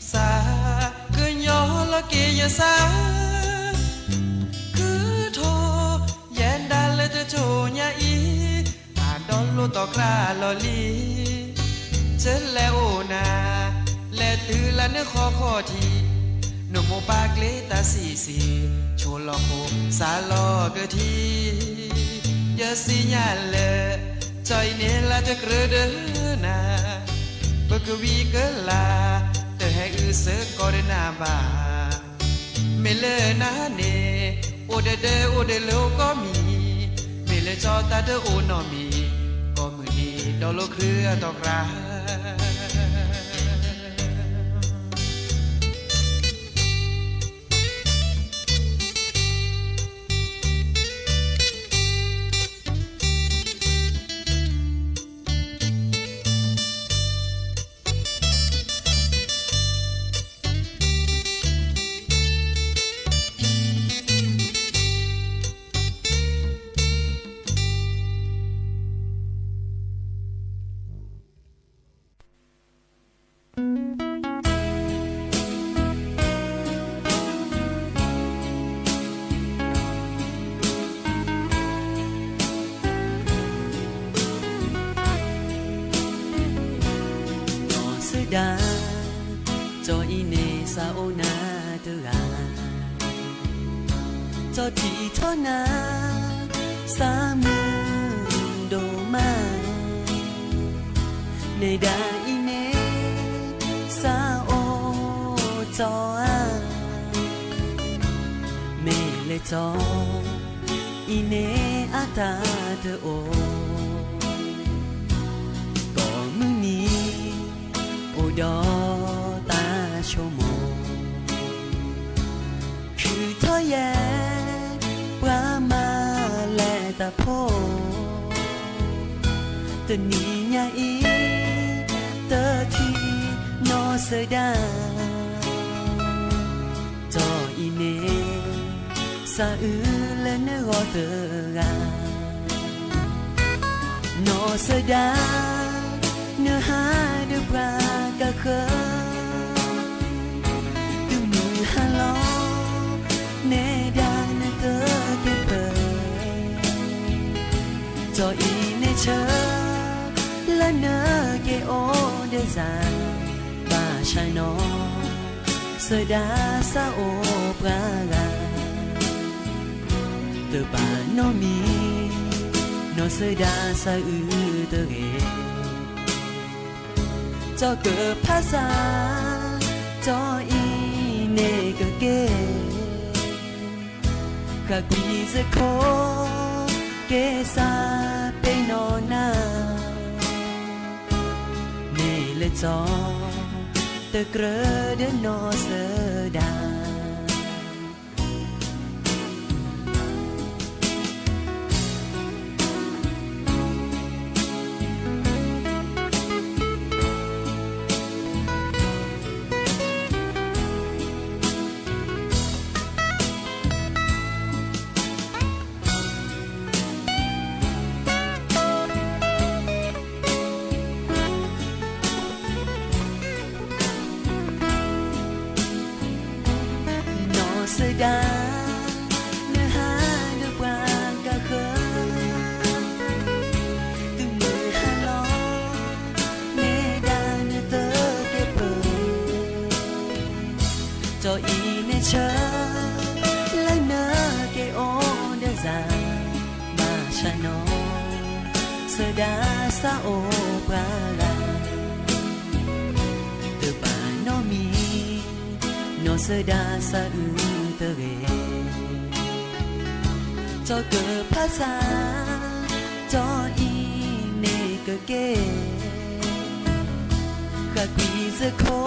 စးကညီလီၤက့ၤယသး, ခုၣ်ထီၣ်ယဲဒၣ်လၢတကၠိညါအံၤ, အဒီလိာ်သီၣ်ကြၢးလီၤလံ. ကလဲၤအိၣ်နၤ လဲၤတုၤလၢနဃီဃီထံး, နမိၢ်ပၢ်ကျ့တၢ်ဆံးဆံး, ဆိလီၤခိၣ်စးလီၤကထံး. ယသ့ၣ်ညါလၢ ကၠီအံၤန့ၣ်လၢတကြၢးဒီးနၤ, ပကဝံၤကလၤ, တဟဲအုးစ့ၢ်ကီးဒီးနၤဘၣ်. မ့ၢ်လၢနၤန့ၣ် အိၣ်ဒီးဒၢအိၣ်ဒီးလိၤကိးမံၤ, မ့ၢ်လၢကၠီတၢ်တအိၣ်နီတမံၤ, ကိးမုၢ်နံၤ ဒီးလိာ်ချုးအသီၣ်ကြၢး. နီၢ်စၢၤဒါ, ကၠီအံၤန့ၣ်စးအိၣ်နၤတဂၤ, ကၠီထံၣ်ထီၣ်နၤ စးမုာ်ဒိၣ်မး, နဲဒၣ်အံၤန့ၣ် စးအိၣ်ကၠီဧါ, မ့ၢ်လၢကၠီအံၤန့ၣ်အတၢ်တအိၣ် ကိးမုၢ်နံၤ အိၣ်ဒီးတၢ်ဆိကမိၣ်, ခုၣ်ထီၣ်ယဲ ပှၤမၤလဲၤတၢ်ဖိ, တနံၤညါအံၤ တထံၣ်နီၢ်စၢၤဒါ, ကၠီအံၤန့ၣ် စးအုးလၢနဂီၢ်တဂၤ, နီၢ်စၢၤဒါ နဟးဒီးပှၤကဃၢၤ, တုၤမုၢ်ဟါလီၤ နဲဒၣ်နတက့ၤပၢၢ်, ကၠီအံၤန့ၣ်ဆၢ လၢနက့ၤအိၣ်ဒီးစၢ်, ဘၣ်ဆၣ်နီၢ်စၢၤဒါစးအိၣ်ပှၤဂၤ, တဘၣ်နီတမံၤ နီၢ်စၢၤဒါစးအုးတဂ့ၤ, ကၠီကဖးစၢ် ကၠီအံၤန့ၣ်ကက့ၤ, ဃၣ်ကွံာ်စ့ၢ်ကီး က့ၤစးပ့ၤနီၣ်နၤ, မ့ၢ်လၢကၠီ တကြၢးဒီးနီၢ်စၢၤဒါ. နီၢ်စၢၤဒါ နဟးဒီးပှၤကဃၢၤ, တုၤမုၢ်ဟါလီၤ နဲဒၣ်နတက့ၤပၢၢ်, ကၠီအံၤန့ၣ်ဆၢ လၢနက့ၤအိၣ် ဒၣ်စၢ်အိၣ်ပှၤဂၤ, တဘၣ်နီတမံၤ, နီၢ်စၢၤဒၣ်စၢ်အုၣ်တဂ့ၤ, ကၠီကဖးဆါ, ကၠီအံၤန့ၣ်ကကဲ, ဃၣ်ကွံာ်စ့ၢ်ကီ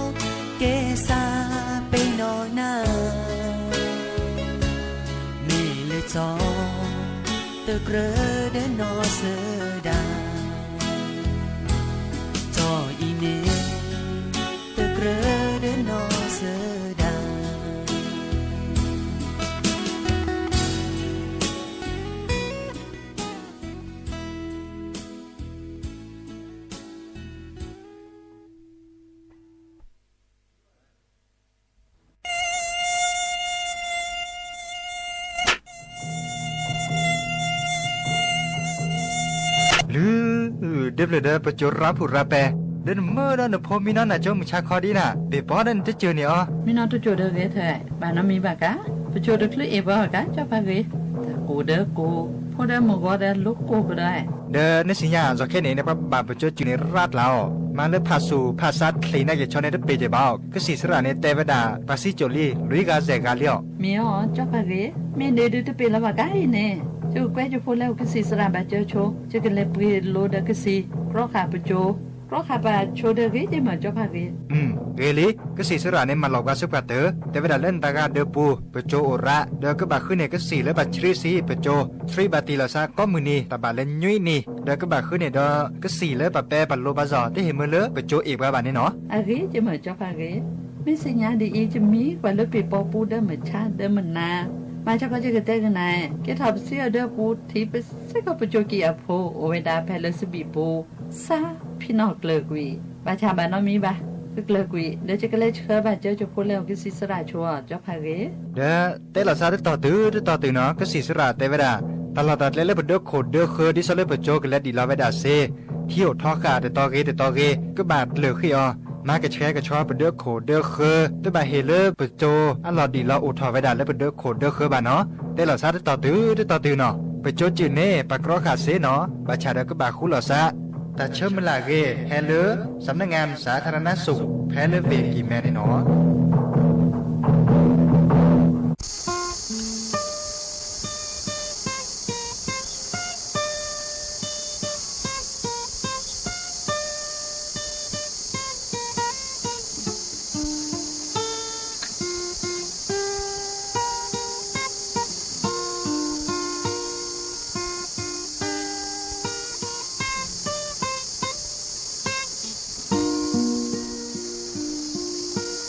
း, ကဲစၢ်ပ့ၤနီၣ်နၤ, မ့ၢ်လၢကၠီ တကြၢးဒီးနီၢ်စၢၤဒၣ်, ကၠီအံၤန့ၣ် တကြၢးဒီးနီၢ်စၢၤဒၣ်. လုၢ်, ဒ့ဖျၢၣ်ဒီးပစိၤရါဖှိၣ်ရါပဲ, ဒီးနမၢဒီးနဖိမံနီၤနၤကၠိမုၢ်ဆါခီဒ်နၤ, ဘ့ၣ်ဘီဒီးနတစိၤန့ၣ်အီၤ, မံနီၤတစိၤဒီးဂ့ၤထဲ, ဘၣ်နီတမံၤဘၣ်ကါ, ပစိၤတချုးအ့ၣ်ဘၣ်ကါ ကၠီဖးဂ့ၤ, တၢ်ကိၢ်ဒီးကိၢ်, ဖိဒီးမုၢ်ဂီၤဒီးလိကိၢ်ကဒီး, ဒီးနသ့ၣ်ညါ ယီၤခဲန့ၣ် နပှၤဘၣ်ပစိၤစုၣ်န့ၣ်ရးပျၢ်အီၤ, မၤလၢဖးဆူၣ်ဖးဆါချ့နၤယဲၢ်ကၠီန့ၣ်တပ့ၤကဲဘၣ်အီၤ, ကစံၣ်စရၣ်န့ၣ်တဲဝဲဒၣ် ပှၤစံၣ်စိၣ်လံ လွံၢ်ဂၤစဲၣ်ဂၤလံအီၤ, မ့ၢ်အီၤ ကၠီဖးဂ့ၤ, မ့ၢ်ဒ်ဒုးတပ့ၤလီၤဘၣ်ကါအံၤန့ၣ်, ယကကွဲကၠိဖိလၢကစံၣ်စရၣ်ဘၣ်ကၠိဆိ, ယကလဲၤပှ့ၤလိဒီးကစံၣ်, ကြီဃာ်ပစိၤ, ကြီဃာ်ပစိၤဒီးဂ့ၤက့ၤမး ကၠီဖးဂ့ၤ, ဂ့ၤလံ, ကစံၣ်စရၣ်န့ၣ်မၤလီၤပှၤစၢၤပှၤတၢၢ်, တဲဝဲဒၣ်လၢနတၢ်ဂၤဒၢပူၤ ပစိၤအိၣ်ရး, ဒီးကဘၣ်ဃုန့ၢ်ကစံၣ်လၢပှၤဆှံစံးပစိၤ, ဆှံဘၣ်တ့ၢ်လီၤစးကိးမုၢ်နံၤ တၢ်ဘၣ်လၢညွံနံၤ, ဒီးကဘၣ်ဃုန့ၢ်ဒီးကစံၣ်လၢပှၤပဲပှၤလိၤပှၤစီၣ် တဟ့ၣ်မုာ်လၢပစိၤအ့ၣ်ပှၤဘၣ်န့ၣ်နီၤ, အဂ့ၤကမၢ် ကၠီဖးဂ့ၤ, မ့ၢ်သ့ၣ်ညါဒ်အံၤ ယမံကွၢ်လၢပ့ၤပိာ်ပူၤဒီးမုၢ်ဆါဒီးမုၢ်နၤ, မၤစ့ၢ်ကီးယကတဲကနၤ, ကဲထီၣ်ပစံးအီၤဒီးပူၤ ထံပစ့ၢ်ကီးပစိၤကံၢ်အဖိ အိၣ်ဝဲဒၣ်ဖဲလၢစဘံၣ်ပူၤ, စၢ်ဖံးနီၣ်ကျၢၤကွံာ်, ဘၣ်ဆၣ်ဘၣ်နီတမံၤဘၣ်, ကကျၢၤကွံာ်, ဒီးယကလဲၤဆှၢဘၣ်ကၠိကၠိဖိလၢကစံၣ်စရၣ်ဆိအီၤ ကၠီဖးဂ့ၤ, ဒီးတဲလီၤစးတတီၤတုၤတတီၤတုၤနီၤ, ကစံၣ်စရၣ်တဲဝဲဒၣ်, တၢ်လီၢ်တၢ်ကျဲလၢပဒၢခိၣ်ဒၢဃၢ ဒ်သိးလၢပစိၤကလဲၤဒံးလီၤဝဲဒၣ်စ့, ထံအိၣ်ထီဃာ်တတီၤဂ့ၤတတီၤဂ့ၤ ကဘၣ်ကျၢၤဃ့ၢ်အီၤ, မၤကဆှဲကဆှီပဒၢခိၣ်ဒၢဃၢ, တဘၣ်ဟ့ၣ်လၢပစိၤအလီၢ်ဒံးလီၤအိၣ်ထီၣ်ဝဲဒၣ်လၢပဒၢခိၣ်ဒၢဃၢဘၣ်နီၤ, တဲလီၤစးတတီၤတုၤတတီၤတုၤနီၤ, ပစိၤစုၣ်န့ၣ် ပကြီဃာ်စ့နီၤ, ဘၣ်ဆၣ်ဒီးကဘၣ်ဃူလီၤစး, တၢ်ဆၢမုၢ်လၢ်ဂ့ၤ ဖဲလၢ สำนักงานสาธารณสุข ဖဲလၢဝ့ၢ်ကံၢ်မဲန့ၣ်နီၤ.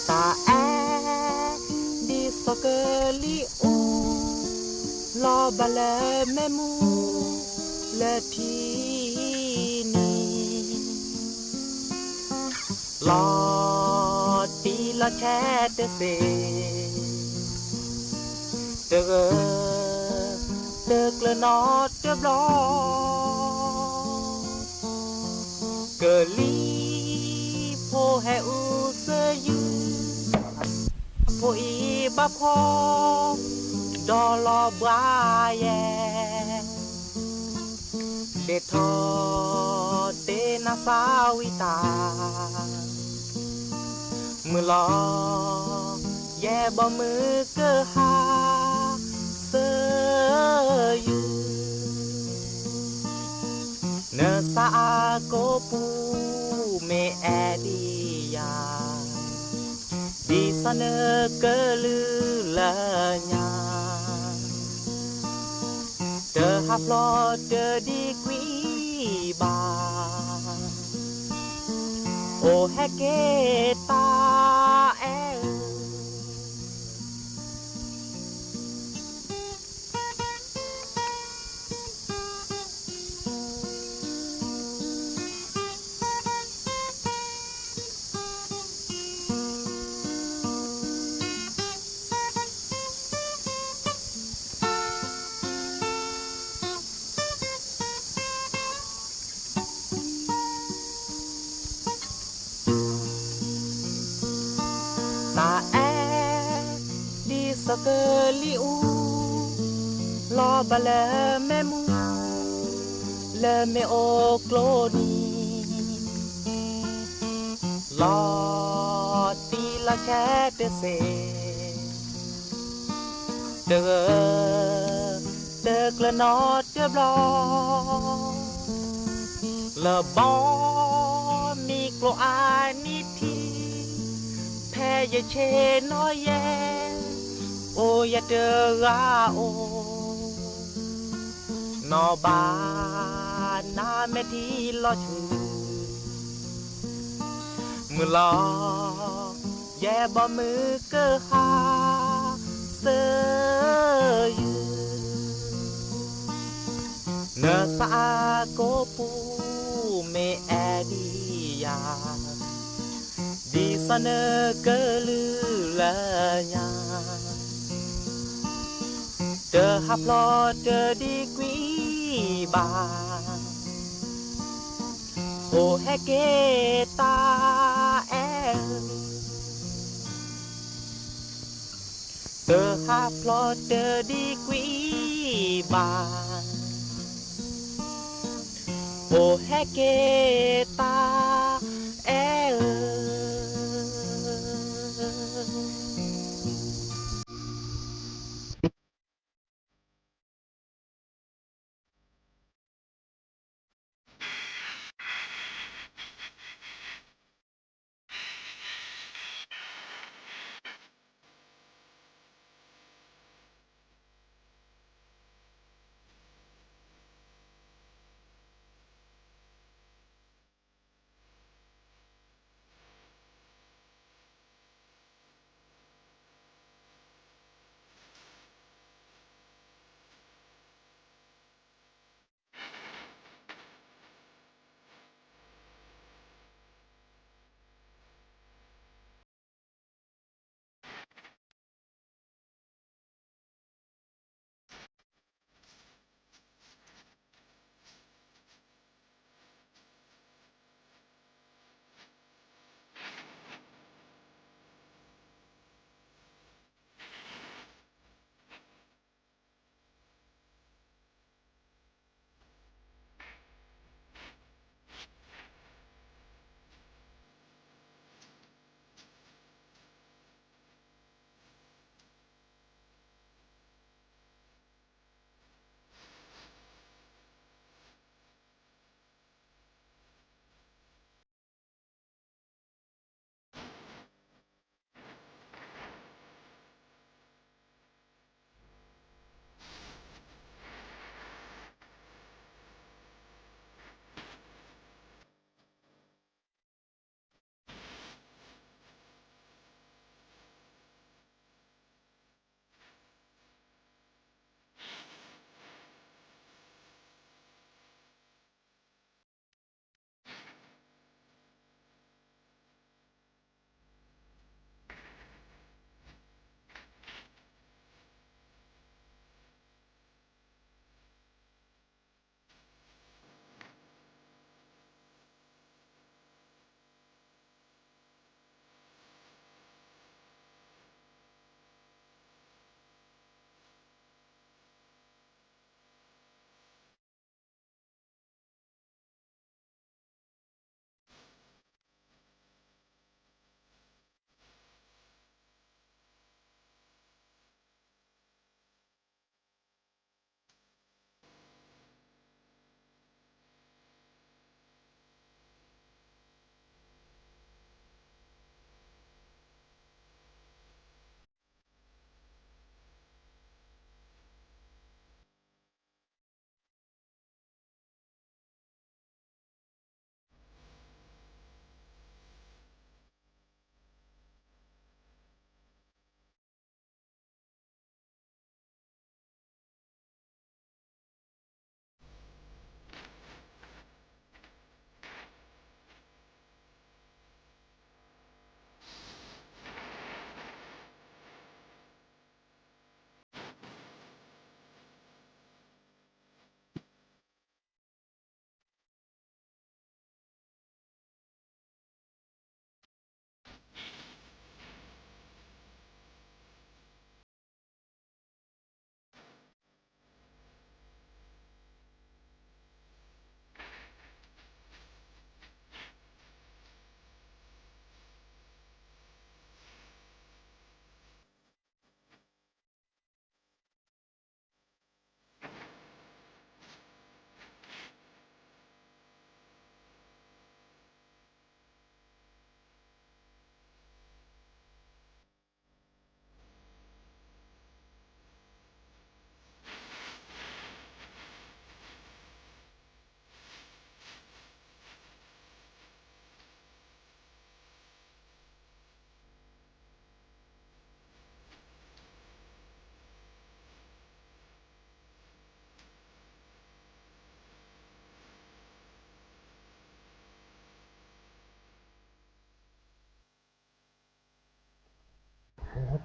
တၢ်အဲၣ် ဒ်သိးကလံၤအူ လီၤဘၣ်လၢမဲးမူ လၢထံနံၤ လီၤတံၢ်လီၤဆဲးတစ့ၢ် တဂၢၢ် တကျၢၤနီတဘျီ ကလံၤဖိဟဲအူစၢၤယုၢ် ဖိအံၤဘၣ်ဖှီၣ် ဒီးလီၤဘှါယဲ ဒ့ၣ်ထီၣ်တ့ၢ်နၤသးဝံၣ်တၢ် မုၢ်လီၤ ယဲဘီမုၢ်ကဟါ စၢၤယုၢ် နသးအကိာ်ပူၤ မ့ၢ်အဲၣ်ဒံးယၤ ဒ်သိးနကလုၢ်လၢညါ တဟးဖျိးတဒံကွံာ်ဘၣ် အိၣ်ဟဲက့ၤတၢ်အဲၣ်ဧၢ တၢ်အဲၣ် ဒ်သိးကလံၤအူ လီၤဘၣ်လၢမဲးမူ လၢမ့ၢ်အိၣ်ကျိနံၤ လီၤတံၢ်လီၤဆဲးတစဲး တဂၢၢ် တကျၢၤနီတဘျီ လၢဘီမ့ၢ်ကျိအါနံၣ်ထံ ဖဲယဆ့ၣ်နီၤယဲ အိၣ်ယတဂၤအိၣ် နီၢ်ဘၣ် နမဲာ်ထံလီၤဆူ မုၢ်လီၤ ယဲဘီမုၢ်ကဟါ စၢယုၢ် နသးအကိာ်ပူၤ မ့ၢ်အဲၣ်ဒံးယၤ ဒ်သိးနကလုၢ်လၢညါ တဟးဖျိးတဒံကွံာ်ဘၣ် အိၣ်ဟဲက့ၤတၢ်အဲၣ်ဧၢ တဟးဖျိးတဒံကွံာ်ဘၣ် အိၣ်ဟဲက့ၤတၢ်အဲၣ်ဧၢ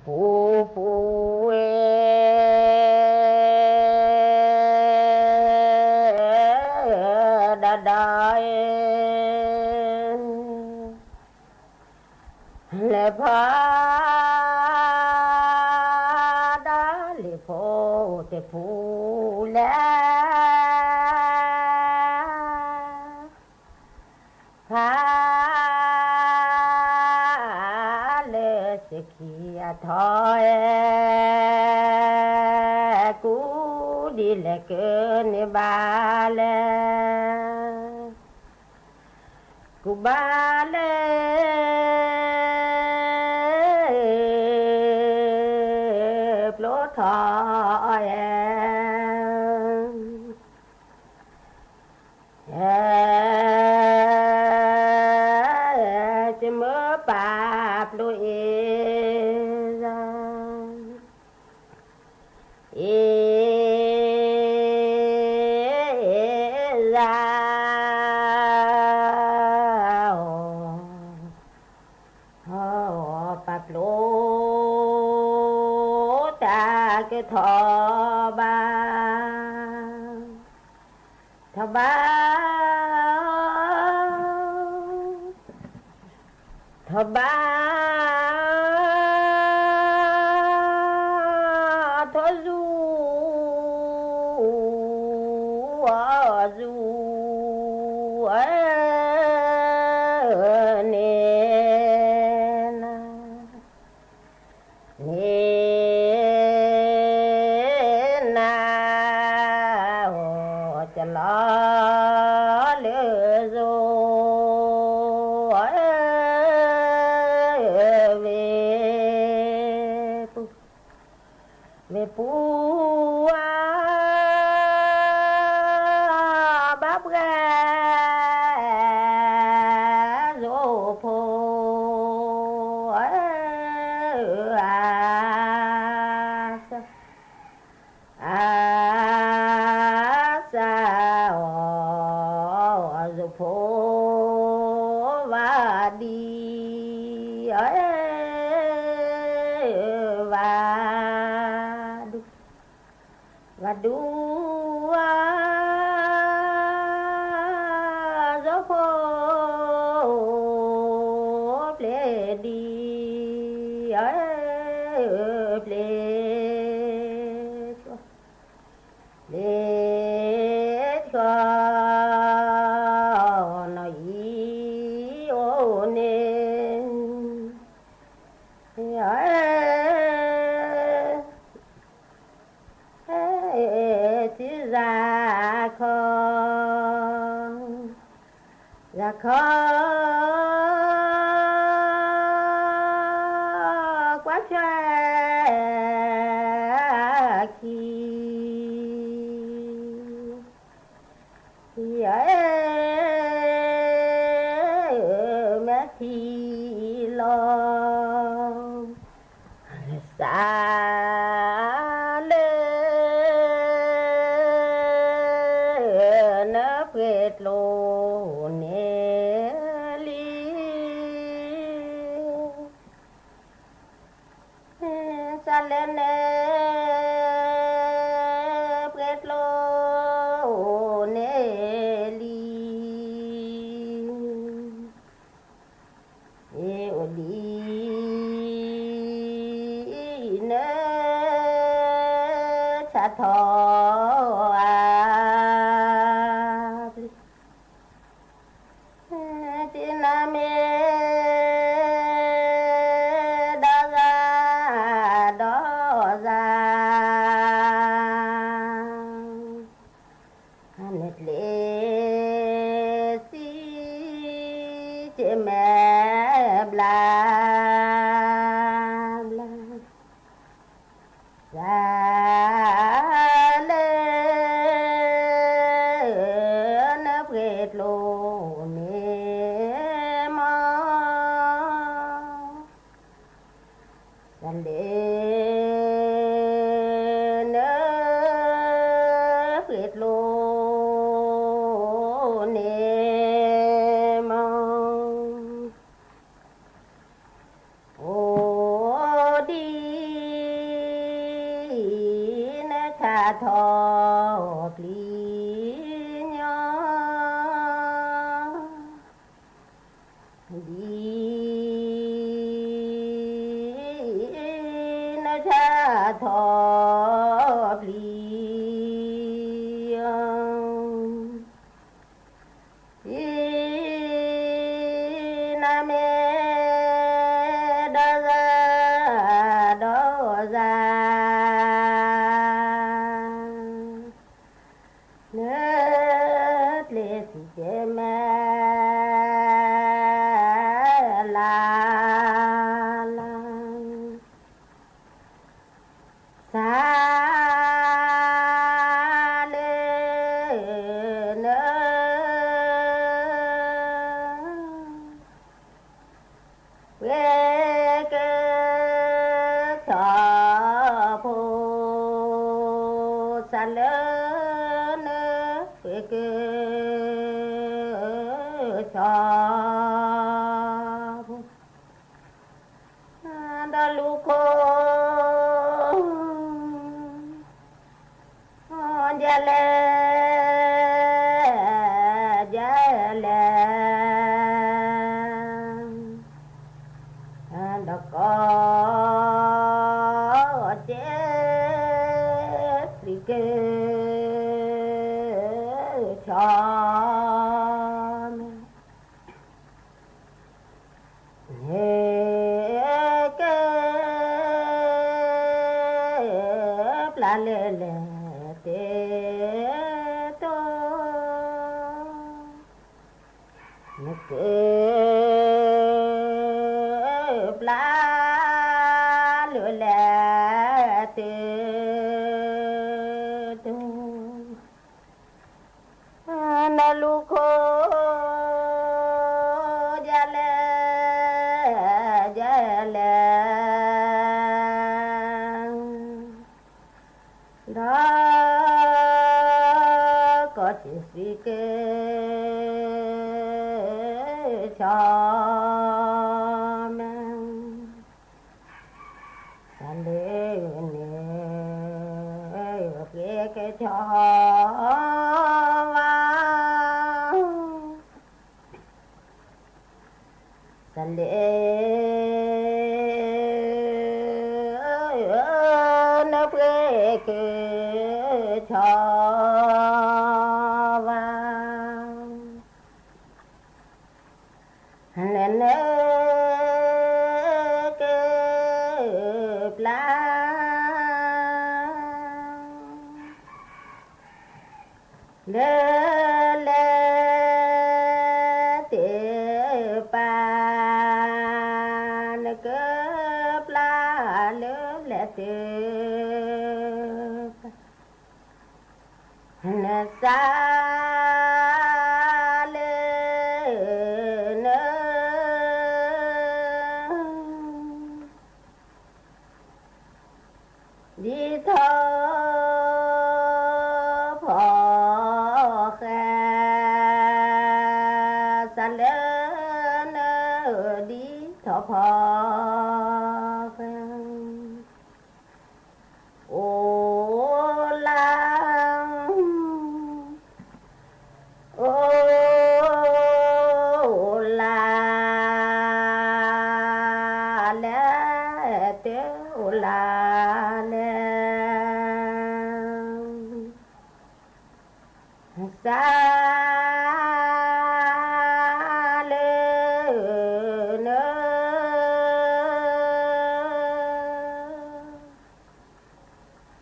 ပူၤပူၤဝဲ ဒီးဒီး လဲၤဖီ ဒီးလံၤဖိတဖုလဲၣ် ဖး လၢစခံအထီၣ်အဲၣ် ကူဒ်လဲၣ်ကန့ၢ်ဘၣ်လဲၣ် ကူဘၣ်လဲၣ် ပျိထီၣ်အဲၣ် ယမၢပာ်ပျိအ့ၣ် အ့ၣ် ပာ်ပျိ တၢ်ကထီၣ်ဘၣ် ထီၣ်ဘၣ် ထီၣ်ဘၣ် ထီၣ်ဆူ ဆူ န့ၣ် န့ၣ်နၤ ကလီလၢစိၤ ဝ့ၢ် ဝ့ၢ်ပူၤ ဘၣ်ပှဲၤ စိဖိ အါ အါ စၢ် အီ စိဖိ ဝါဒံ ဝါဒူ ဝါဒူ အါ စိဖိ ပျဲၢ်ဒံ ပျဲၢ် ပျဲၢ် နီၢ်အံၤ အိၣ်န့ၣ် စံးစၢ်ခီ စၢ်ခီ ကွၢ်ထွဲခံ ယဲ မဲာ်ထံလီၤ စးလၢ နပှဲၤကျိန့ၣ်လံ စးလၢန ပှဲၤကျိန့ၣ်လံ အိၣ်ဒံး န ဆၣ်ထီၣ် အါ တနၢ်မ့ၢ် ဒီးစၢ် ဒီးစၢ် နကျဲစံ ကမဲာ်ဘျါ ဘျါ စးလၢ ဆၣ်ထီၣ်ပျံၤညီ ဒ်နဆၣ်ထီၣ်ပျံၤ အံၤ နမ့ၢ်ဒီးစၢ်ဒီးစၢ် နကျဲးစံၣ်တဲၤမဲလၢ် စၢ်လၢန ပှ့ၤကဆီဖိ စၢ်လၢန ပှ့ၤကဆီဖိ ဒီးလူၤခိၣ် ဒ်လဲၣ် ဒ်လဲၣ် ဒီးကိးကဲ ပှ့ၤကဆီ နကပျၢ်လၢလဲၤတ့တိ နကပျၢ်လၢလဲၤတ့တိ နလူၤခိၣ် ဒ်လဲၣ် ဒ်လဲၣ် ဒီးကိးကဲ ပှ့ၤကဆီ မ့ၢ် တၢ်လၢန ပှ့ၤကဆီ ဝါ တၢ်လၢ နပှ့ၤကဆီ ဝါ န နကပျၢ် လၢလဲၤတ့ပၢ် နကပျၢ်လၢလဲၤတ့ပၢ် နစၢ်လၢန ဒ်ထီၣ်ဖီဃဲ စၢ်လၢန ဒ်ထီၣ်ဖီဃဲ အိၣ်လၢ အိၣ်လၢလဲၤတ့ အိၣ်လၢလဲၤ စၢ်လၢန ဒ်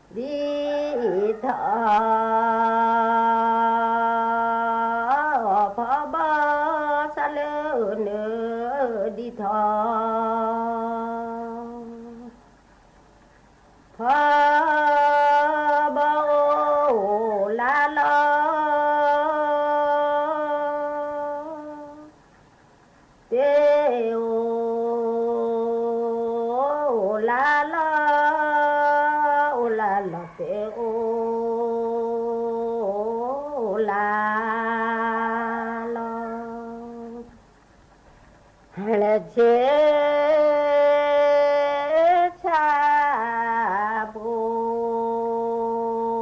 ထီၣ်ဖီဘီ စၢ်လၢန ဒ်ထီၣ် ဖီဘီအိၣ်လၢလီၤ တ့အိၣ်လၢလီၤ အိၣ်လၢလီၤတ့အိၣ်လၢလီၤ လဲၤဆ့ဆၣ်ပူၤ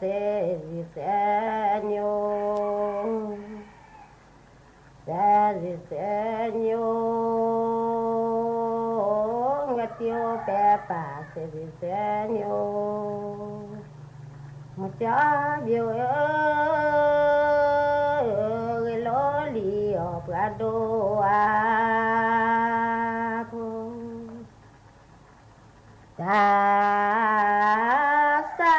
စဲးစံၣ်စဲးညိ, စဲးစံၣ်စဲးညိ, ဝဲတံၤအိၣ်ပဲပာ်စဲးစံၣ်စဲးညိ, မကၠီဘျိဧၢ, ဂ့ၤလိလံအီၤပှၤဒိၣ်အါဖိ တၢ်စၢ်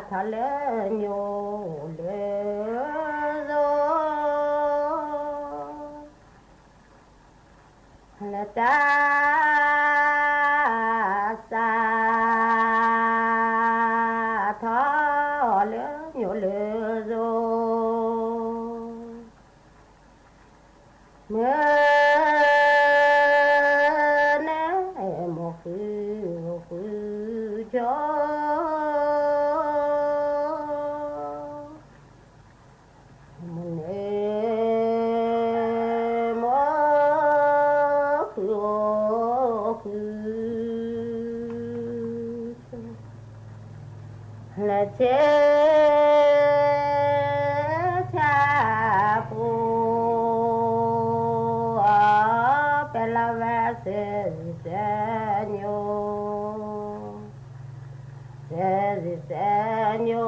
ထီၣ်လၢညိလၢသိ လၢတၢ်စၢ် ထီၣ်လၢညိလၢသိ မ့ၢ်န့ၣ် မိၢ်ဃုအိၣ်ဃုကၠိ, မ့ၢ်န့ၣ် မိၢ်ဃုအိၣ်ဃု လၢဆ့ဆၣ်ပူၤ ပဲလီၤဝဲစဲးစံၣ်စဲးညိ, စဲးစံၣ်စဲးညိ,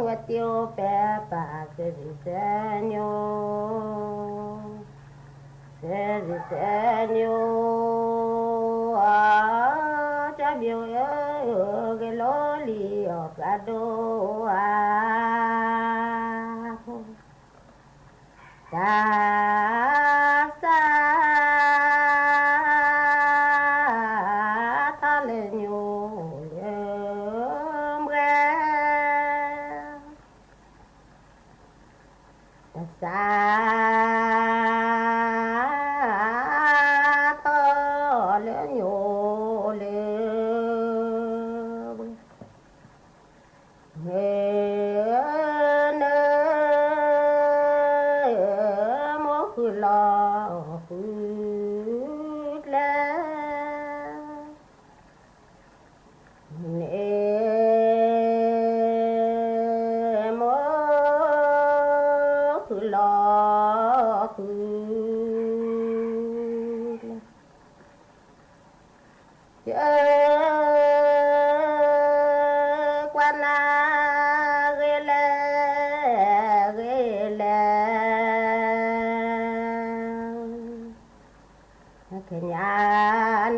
ဝဲတံၤအိၣ်ပဲပာ်စဲးစံၣ်စဲးညိ စဲးစံၣ်စဲးညိ, ကၠီဘျိဧၢ, ဂ့ၤလိလံအီၤပှၤဒိၣ်အါဖိ, တၢ်စၢ် ထီၣ်လၢညိလၢဘှဲ တၢ်စၢ် ထီၣ်လၢညိလၢဘှဲ, မ့ၢ်န့ၣ် မိၢ်ဃုလီၤဃုကျဲ န့ၣ် မိၢ်ဃုလီၤဃုကျဲ ကွၢ်နၤဂ့ၤလဲၣ် ဂ့ၤလဲၣ် ခဲညါ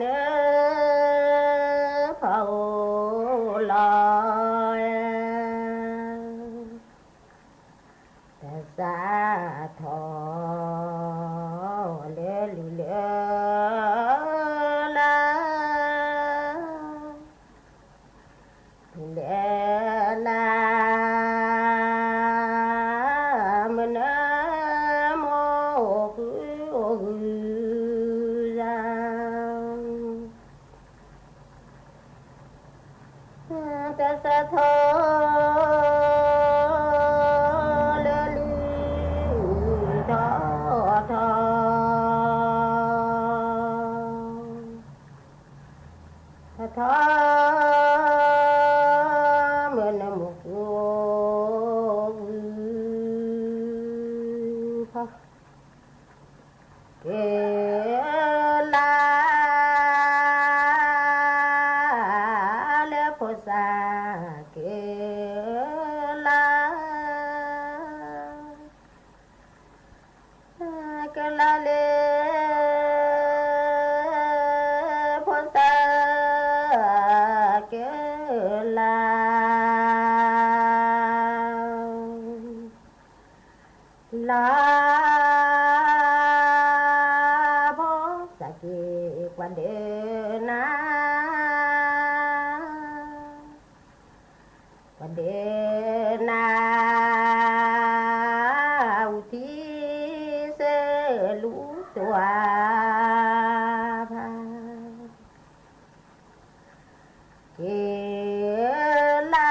န့ၣ် ဖီအိၣ်လီၤ တၢ်စၢ်ထီၣ်လၢလံာ်လၢလါ လၢလါ မ့ၢ်နၢမိၢ်အိၣ်ဃုအိၣ်ဂုၤယၤ တၢ်စၢ်ထီၣ်လၢလံာ်ထီၣ်ထီၣ် ထီၣ်ထီၣ် မ့ၢ်နၢမိၢ်အိၣ်ဃုအိၣ်ဂုၤဖီ က့ၤလါ လၢဖိသၣ်က့ၤလါ က့ၤလါလၢ ဖိသၣ်က့ၤလါ လါ ဖိသၣ်က့ၤကွၢ်ဒၢးနၤ ကွၢ်ဒၢးနၤ အူထံစၢလူၤတွၤဖး က့ၤလါ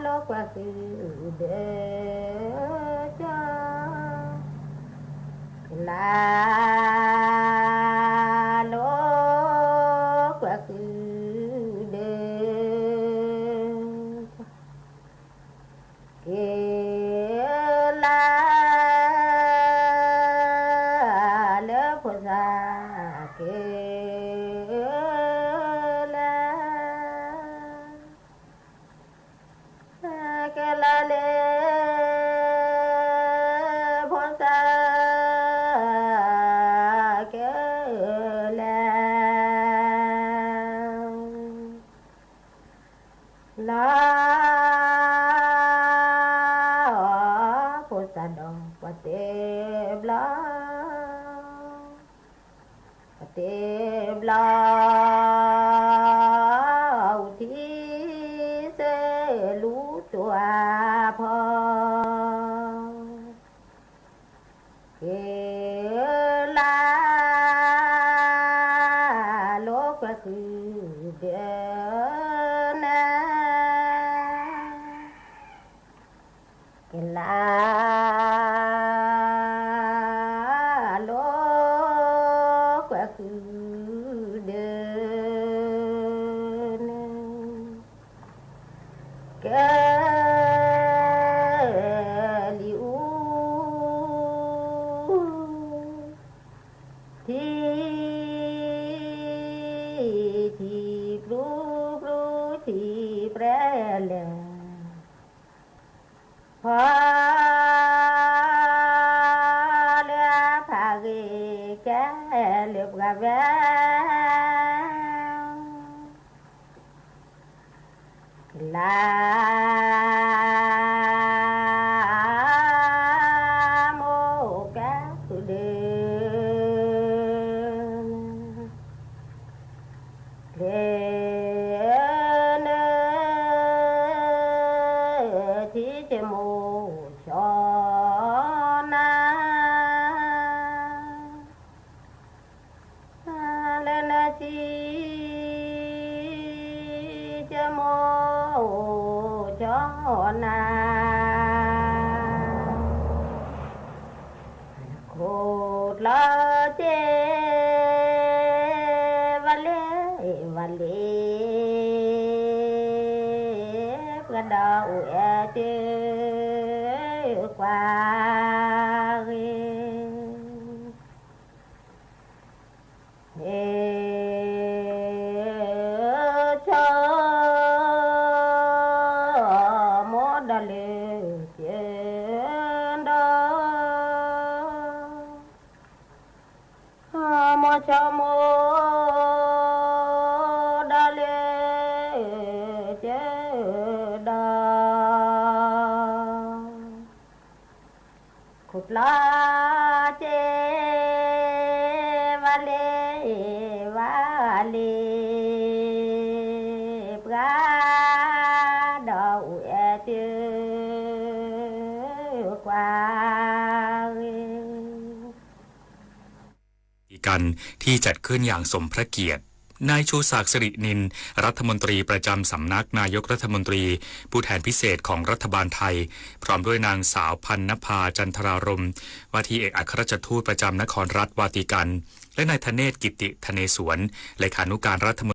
လိာ်ကွဲဃုာ်ဒီးကၠီ က့ၤလါ တၢ်ဒီးပှၤတဲဘျီ, ပှၤတဲဘျီ, အိၣ်ထံစဲလူတူၢ်အဖီ, က့ၤလၢ လိာ်ကွဲဃုာ်ဒီးနၤ, က့ၤလၢ လိာ်ကွဲဃုာ်ဒီးနၤ, ကဲလံအူ ထံ, ထံပျူၤပျူၤ ထံပြဲလဲၣ်, ဖီ လၢဖးဂ့ၤကဲလၢပှၤဝဲ လၢ မိၢ်ကဲဃုာ်ဒီး လၢန ထံကမိၣ် ဆီနၤ, လၢနထံ ကမိၣ် ဆီနၤ, ခိၣ်ကျီက့ ဝါလ့ ဝါလ့ ပှၤဒီးအိၣ်အဲၣ်တ့ၢ် ကွၢ်ဂ့ၤ ဟ့ၣ် ဆီ မိၢ်ဒီးလၢက့ဒီး မိၢ်ဆီမိၢ်ဒီးလၢက့ဒီး ခိၣ်ကျီက့ ဝါလ့ ဝါလ့ ပှၤ ဒီးအိၣ်အဲၣ်တ့ၢ် ကွၢ်ဂ့ၤ ที่การที่จัดขึ้นอย่างสมพระเกียรติ นายชูศักดิ์ สิรินิน รัฐมนตรีประจำสำนักนายกรัฐมนตรี ผู้แทนพิเศษของรัฐบาลไทย พร้อมด้วยนางสาว พันนภา จันทรารม ว่าที่เอกอัครราชทูตประจำนครรัฐวาติกัน และนายธเนศ กิติธเนศวร เลขานุการรัฐมนตรี